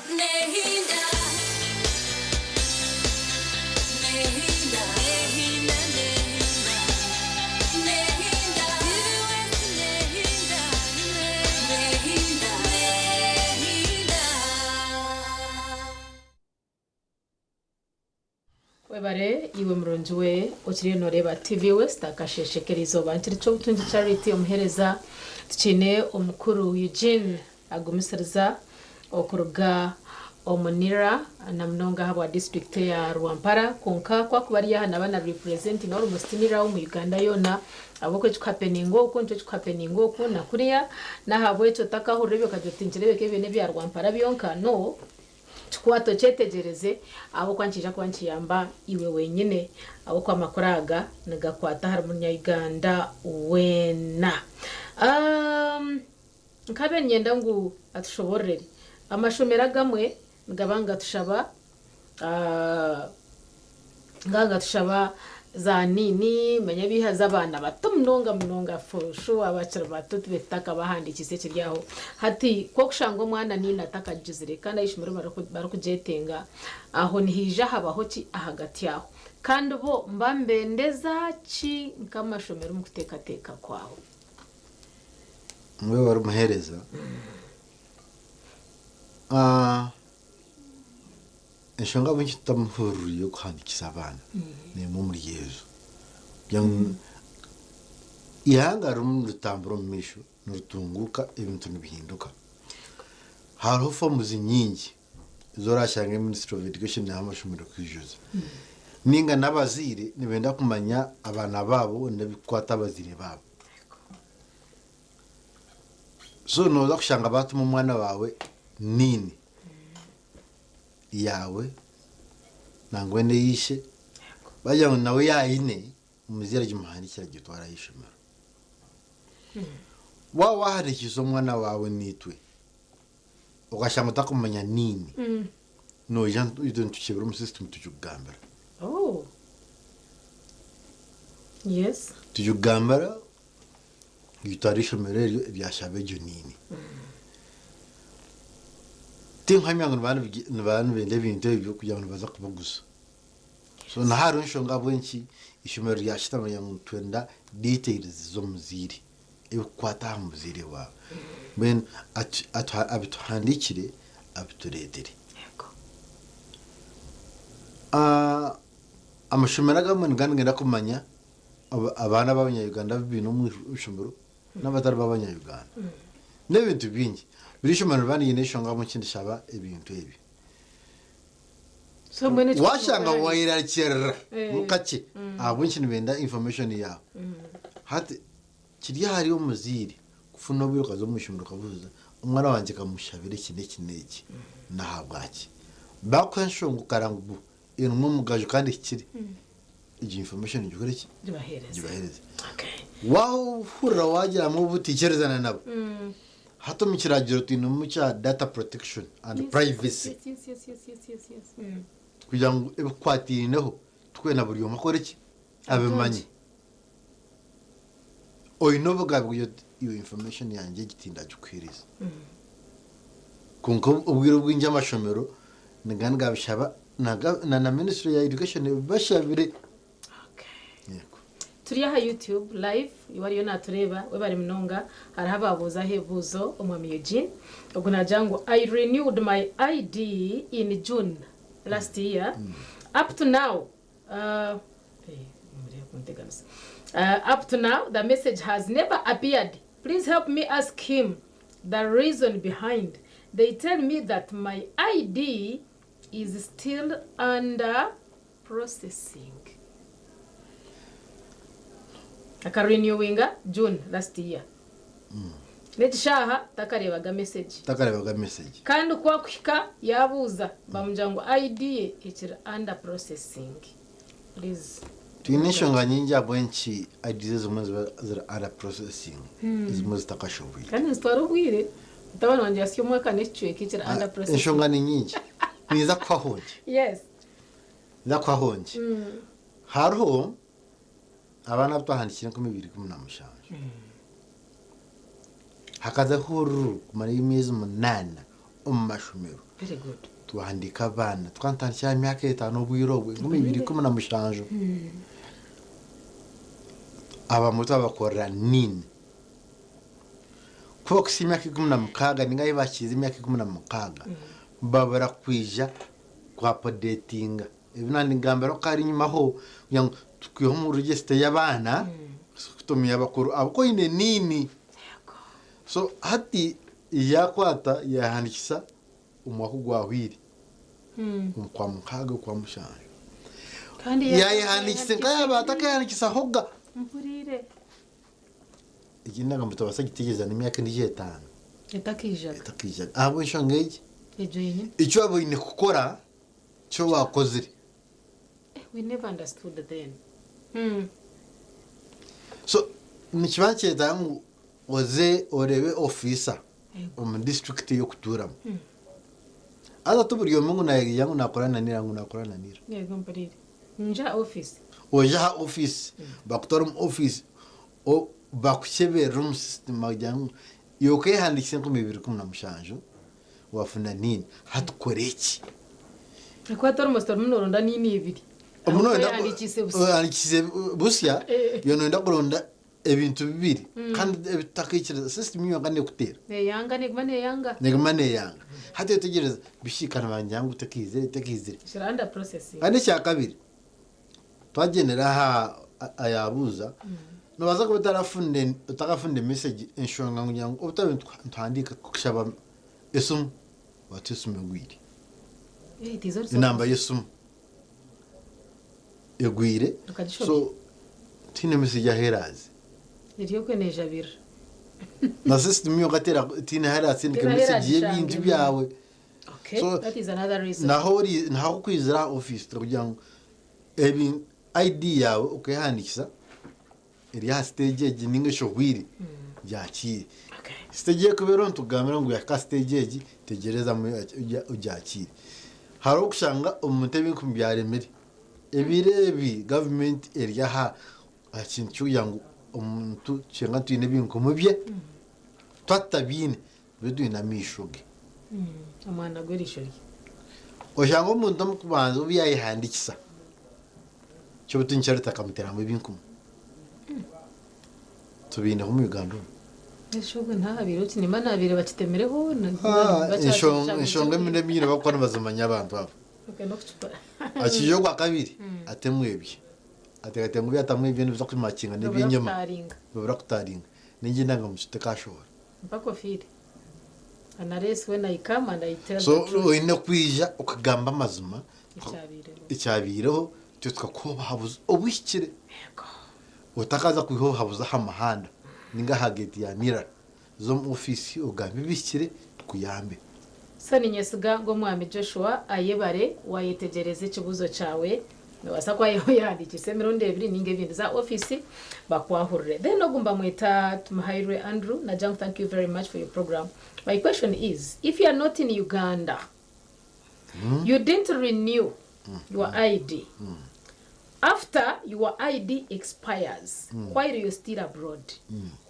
Nehinda. Nehinda. Nehinda. Nehinda. Nehinda. Nehinda. Nehinda. Webare iwe murungi we okiriyo noreeba TV West akasheshe k'erizooba nkiri Ky'obutungi Charity omuheereza tukiine omukuru Eugene Agumisiriza okuruga omu Nira na munonga ahabwa disiturikiti eya Rwampara kwonka ku akuba ari aha naba na representinga almost Nira omu Uganda yoona ahabw'okuba ekikuhapeninga oku nikyo kikuhapeninga oku na kuriya n'ahabw'ekyo otakahurira ebyo okagira oti nikireebeka ebyo n'ebya Rwampara byonka no. Kikwate okyetegyereze ahabw'okuba nikiija kuba nikiyamba iwe wenyine ahabw'okuba amakuru aga nigakwata ahari munya-Uganda weena. Nkabe niinyenda ngu atushoboororere. Amashomero agamwe nigaba nigatushaba nigaba nigatushaba za niini manya ebiiha z'abaana bato munonga munonga for sure abakiri bato tube tutakabahandiikiise ekiri aho. Hati ku orikushanga omwana niini atakagizire kandi ah'eishomero barikugyetenga, aho nihaija habaho ki ahagati aho? Kandi bo niba nibendeza ki nk'amashomero omu kuteekateeka kwawe? Niwe wari omuheereza. Enshonga ahabw'enki tutamuhururu y'okuhandiikisa abaana n'emwe omuri ezo. Kugira ngu eihanga ririmu niritambura omu maisho, niritunguuka, ebintu nibihinduka. Hariho forms nyingi ezi oraashange Ministry of Education neeha amashomero kwijuza. Nainga n'abazaire nibenda kumanya abaana baabo n'ebirikukwata abazaire baabo. So nooza kushanga baatuma omwana waawe niini yaawe nangwa n'eya ishe, baagira ngu nawe yaayine, omuzaire agimuhandiikire agitware aha ishomero. Waaba waahandiikiise omwana waawe naitwe, okashanga otakumanya niini, noija itwe nitukyebera omu system tukikugambira. Oh. Yes. Tukikugambira Nitwara eishomero eryo eryashaba egyo niini. Tinkuhamya ngu nibaba nibenda ebintu ebyo kugira ngu nibaza kubiguza. So naho hariho enshonga ahabw'enki eishomero ryashutama ryagira ngu nitwenda details z'omuzaire, ebikukwata aha muzaire waawe. Mbwenu abituhandiikire abitureetere. Amashomero agamwe nigaba nigenda kumanya abaana b'abanya-Uganda abu baine omu ishomero n'abatari b'abanya-Uganda. N'ebintu bingi. Buri ishomero niriba riine enshonga ahabw'enki nirishaba ebintu ebi. So mbwenu ekikuru Waashanga nokora waayerarikirira Eh. mu kakye ahabw'enki nibenda information yaawe. Hati kiri ahari omuzaire kufuna obwire okaza omu ishomero okabuuza omwana wangye kamushabire eki n'eki n'eki n'ahabwaki. Baakuha enshonga okareba ngu erimu omugaju kandi ehikire, egyo information gikore ki? Gibaheereze. Gibaheereze. Waahurira waagiramu obutaikirizana nabo, hati omu kiragiro twinemu kya data protection and privacy Yes, yes, yes, yes, yes, yes, yes. Kugira ngu ebikukwataineho twena buri omwe akore ki? Abimanye. Oine obugabe kugira oti iyo information yangye egi tindagikuheereza. Kwonka obwire obwingi amashomero nigaba nigabishaba na na ministry ya education ebibashabire. Yego. Turi aha YouTube live iwe ariyo natureeba webare munonga hariho ababuuzaho ebibuuzo omwami Eugene ogu nagira ngu I renewed my ID in June last year up to now Uh, up to now the message has never appeared please help me ask him the reason behind they tell me that my id is still under processing akarenewinga june last year N'ekishaaha takareebaga message. Takareebaga message. Kandi ku akuhika yaabuuza bamugira ngu ID ye ekiri under processing. Please. Twine enshonga nyingi ahabw'enki IDs ezimwe ziba ziri under processing ezimwe zitakashoboire. Kandi nizitwara obwire. Mutabani wangye yasya omwaka n'ekicweka ekiri under processing. Enshonga ni nyingi. Ninza kuha hongi. Yes. Ninza kuha hongi. Hariho Abaana abu twahandiikire 2017 hakazaho orururu kumara emyezi munaana omu mashomero. Very good. Twahandiika abaana tukaba nitutandikira aha myaka etaano obwire obwo 2017 abamwe twabakorera niini. Ku bakuhitsya emyaka 16 ninga ahi bakiize emyaka 16 babura kwija ku apodetinga. Ebi nandigambiraho kare enyimaho kugira ngu tukwihe omu register y'abaana tutume abakuru ahabw'okuba oine niini. So hati yaakwata yaahandikisa omwaka ogwahweire omu kwa mukaaga okwa mushanju. Kandi Yaayehandikisa nka yaaba atakayehandikisahoga. Mpuriire. Egi nagamba tobaasa kugitegyereza n'emyaka endiijo etaano Etakaijaga. etakaijaga. Ahabw'enshonga egi, Egyo yenyine. eki waaba oine kukora nikyo waakozire. We never understood then. So nikiba nikyetaaga ngu oze oreebe ofiisa omu disiturikiti ei orikutuuramu. Haza ti buri omwe ngu naija ngu naakora na nira ngu naakora na nira. Yego mpuriire. Nje aha ofiisi. Oje aha ofiisi, bakutware omu ofiisi bakukyeberere omu system bakugira ngu iwe okeehandiikisa 2017 waafuna niini, hati kora eki. Ahakuba almost orimu nooronda niini ibiri. Omu nooyenda Oyehandiikiise busya. oyehandiikiise busya, iwe nooyenda kuronda ebintu bibiri kandi ebi tutakaikiriza, system yonka neekuteera. Neeyanga, neeguma neeyanga. Neeguma neeyanga. Hati yetegyereza bishikana bangira ngu tekaizire, tekaizire. Kiri under processing. Kandi ekyakabiri, twagyendera aha ayaabuuza, noobaasa kuba otarafunire otakafunire message enshonga ngu ngira ngu obu twabaire nituhandiika kushaba esimu, bati esimu egwire. Eh, tiiza orisobola. Enamba y'esimu egwire, Okagishobya. so tihaine message ahu eraaze. Eri okwe neejabirira. Na system yonka tera tihaine ahu eraasindika Tihaine ahu message y'ebintu eraagishanga. byawe. Okay, So, that is another reason. naho ori naho kwizira aha office kugira ngu ebi ID yawe okehandiikisa eri aha stage egi ninga eshohwire gyakiire. Stage erikuba eriho nitugambira ngu yahika aha stage egi tegyerezamu ogyakiire. Hariho okushanga omuntu ebinkumu byaremire. Ebiro ebi gavumenti eri aha aha kintu ky'okugira ngu omuntu kyenka twine ebinkumu bye, twaba tutabiine tube twine amaisho ge. Omwana gw'eriisho rye. Oshanga omuntu omu kubanza obu yaayehandiikisa, ky'obutingi kyareta akamuteeramu ebinkumu. Tubiineho omu Uganda omu. Eshobwe ntahabiire oti nimba naabiire bakitemireho Enshonga emwe n'emwe nibakuba nibazimanya abantu abo. Akiija ogwa kabiri atemwebye. Ateekateeka ngu ebi atamwebye nibiza kumakinga n'eby'enyima. Nibabura kutaringa. Ningi endangamuntu tekashohora. Mpaka ofiire. Unless when I come and I tell So the truth. oine kwija okagamba amazima Ekyabaireho. ekyabaireho itwe tukakuha obuhabuzi obuhikire. Otakaza kwiha obuhabuzi aha muhanda ninga aha geeti ya Mirror. Za omu ofiisi ogambe ebihikire tukuyambe. So ninyesiga ngu Omwami Joshua ayebare wayetegyereza ekibuuzo kyawe. Nobaasa kuba oyehandiikiise emirundi ebiri ninga ebindi za ofiisi bakwahurire. Then ogu nibamweta Tumuhairwe Andrew nagira ngu thank you very much for your program. My question is if you are not in Uganda, you didn't renew your ID after your ID expires while you're still abroad,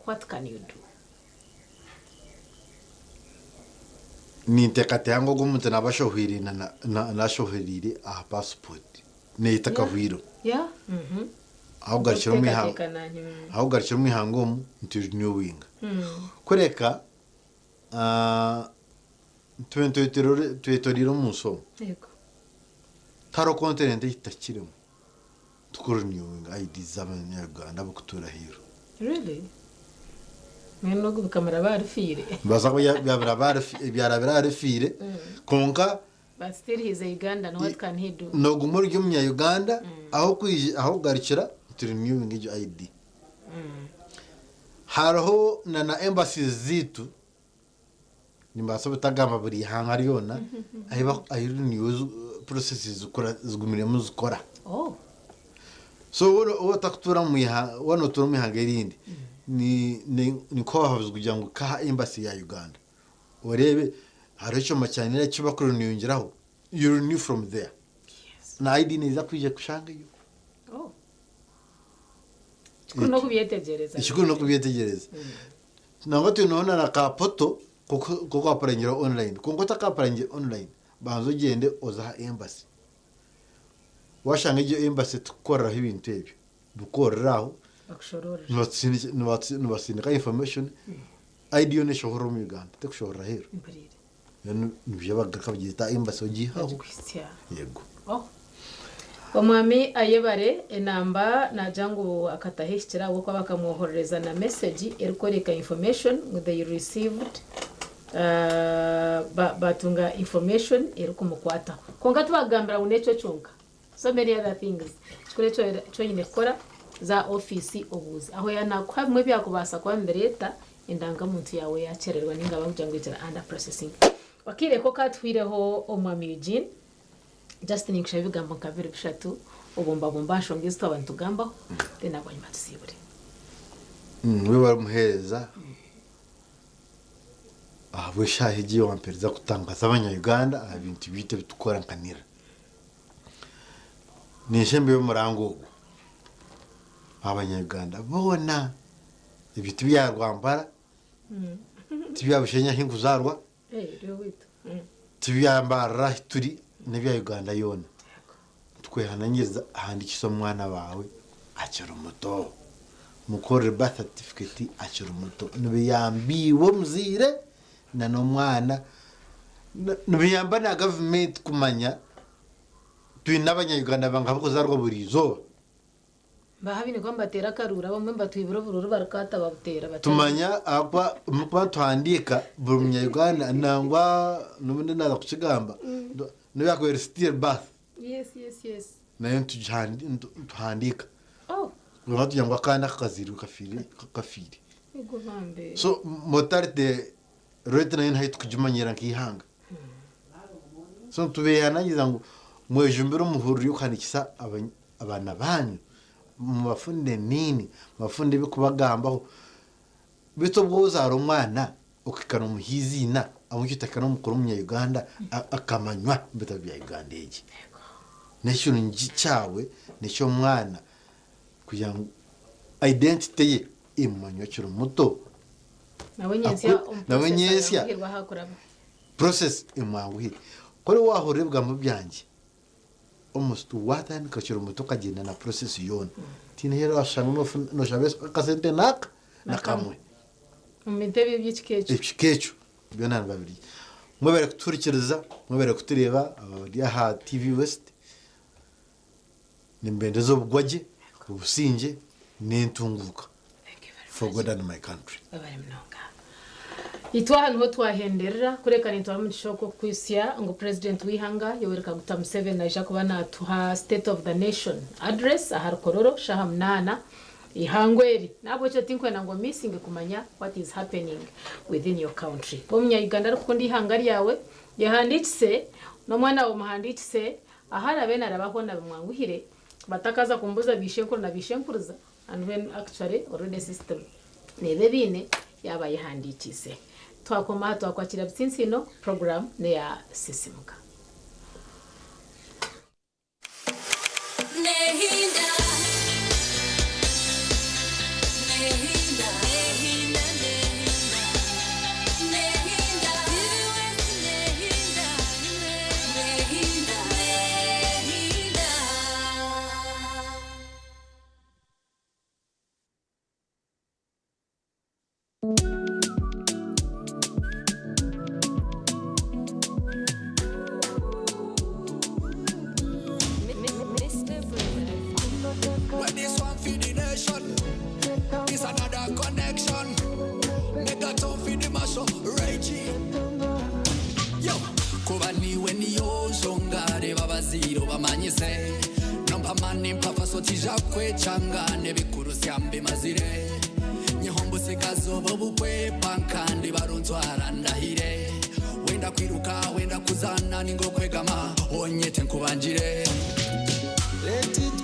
what can you do? Ninteekateeka ngu ogwo omuntu naaba ashohweire nashohwereire aha passport neeyeta akahwiro. Yeah. Ahu omu ihanga Okuteekateeka nanye. ahu ogarukira omu ihanga omu niturinewinga. Kureka tube twetoreire omu nsi omu. Yego. Tihariho continent ei tutakirimu tukurinewinga ID z'abanyarwanda abarikutuura aheeru. Really? Mbwenu ogu bikamara barifiire. Nibaasa kuba byarabire aharifiire kwonka But still he's a Ugandan, what can he do? nooguma ori omunya-Uganda ahu okugarukira niturinewinga egyo ID. Hariho na na embassies zaitu nimbaasa obutagamba buri ihanga ryona ahu renew process zigumiremu zikora. Oh. So waaba otarikutuura omu ihanga waaba nootuura omu ihanga erindi ninkuha kugira ngu nkaha embassy ya Uganda oreebe hariho ekyoma kya nira eki bakurinewingiraho you renew from there. Na ID neeza kwija ekushangeyo. Oh. Kikuru n'okubyetegyereza. Ekikuru n'okubyetegyereza. Nangwa twineho na ka portal k'oku-applyingira online kwonka otaka-applyingire online banza ogyende oze aha embassy. Washanga egyo embassy etikukoreraho ebintu ebyo, bikorere aho Bakushororere. nibasindika information, ID yoona eshohorera omu Uganda tekushohorera aheeru. Mpuriire. Then nibyo bagaruka bagyeta aha embassy ogiihaho. Bagikuhitsya. Yego. Oh. Omwami ayebare enamba nagira ngu akataho ehikire ahabw'okuba bakamwohorereza na message erikworeka information ngu they received batunga information erikumukwataho. Kwonka tibakugambira ngu n'ekyo kyonka. So many other things. Kikuru eki oine kukora, za aha ofiisi obuuze. Aho yaaba naakuha bimwe ebyakubaasa kuba nibireeta endangamuntu yaawe yaakyererwa nainga bakugira ngu ekiri under processing. Akaire ko kaatuhweireho Omwami Eugene. Just ninkushaba ebigambo nka bibiri bishatu obumbabumbe aha nshonga ezi twaba nitugambaho then abwanyima tusiibure. Webare muheereza ahabw'eshaaha egi ei wampeereza kutangaza abanya Uganda aha bintu byaitu ebi turikukora nka NIRA. Ninshembeyo omuranga ogu abanya Uganda boona ebyo tibya Rwampara, tibya Bushenyi ahi nkuzaarwa, Tibyambarira ahi turi n'ebya Uganda yoona. Nitukwehanangiriza ahandiikise omwana waawe akiri muto. Mukorere birth certificate akiri muto. Nibiyamba iwe omuzaire na n'omwana. Nibiyamba na gavumenti kumanya twine abanya Uganda bangahi abarikuzaarwa buri izooba. Baha baine kuba nibateera akaruuru, abamwe nibatwibira oburuuru barikukwata babuteera batari. Tumanya ahakuba omukuba nituhandiika buri munya Uganda nangwa n'obundi naaza kukigamba n'obu yaakuba eri still birth Yes, yes, yes. nayo nituhandiika Oh. kwonka tugira ngu akaana aka kazairwe kafiire kafiire. Ego bambe. So mortality rate nayo niho tukugimanyira nk'eihanga. So nitubeehanangiriza ngu mwejumbire omu hururu y'okuhandiikisa abaana baanyu, mubafunire eniini, mubafunire ebirikubagambaho. Beitu obu ozaara omwana okahika noomuha eiziina, ahabw'enki otahika n'omukuru omunya-Uganda akamanywa omu bitabo bya Uganda egi? N'ekirungi kyawe n'eky'omwana kugira ngu identity ye emumanywe akiri muto. Nawe nyentsya omu Nawe process nyentsya. ayanguhirwe ahu akuraba. Process emwanguhire. Kuri waahurira ebigambo byangye, almost waatandika okiri muto okagyenda na process yoona, tihaine ahu oraashanga nooshaba akasente naaka na kamwe. Omu bintu ebi eby'ekika ekyo. Ekika ekyo byona nibabirya. Mwebare kutuhurikiriza, mwebare kutureeba abari aha TV West. Nimbendeza obugwagye, obusingye n'entunguuka for God and my country. Webare munonga. Itwe aha niho twahenderera kureka nitwara omugisha ogu okukwitsya ngu Purezidenti w'eihanga Yoweri Kaguta Museveni naija kuba natuha State of the Nation Address ahari Kololo shaaha munaana eihangwe eri. Nahabwekyo tinkwenda ngu omisinge kumanya what is happening within your country. Ba omunya Uganda arikukunda eihanga ryawe, yehandiikise n'omwana waawe omuhandiikise Ahu araabe naaraba hoona bimwanguhire, batakaza kumubuuza baishenkuru na baishenkuruza and when actually already system neeba ebiine yaaba ayehandiikiise. Twakoma aha twakwakira Butsintsiino, program n'eya Sisimuka. Nehinda, nehinda, nehinda, nehinda, nehinda, nehinda, nehinda, nehinda. Well, this one for the nation. This another connection. Megaton for the mash up. Reggie. Yo. Kuba niwe niyo nshonga reba abaziro bamanyise nompa mani mpafa sotija kwecanga nebikurusya mbimazire nyihombusigaza obo bukwe pankandi baruntwara ndahire wenda kwiruka wenda kuzana ningo kwegama onyete nkubangire. Let it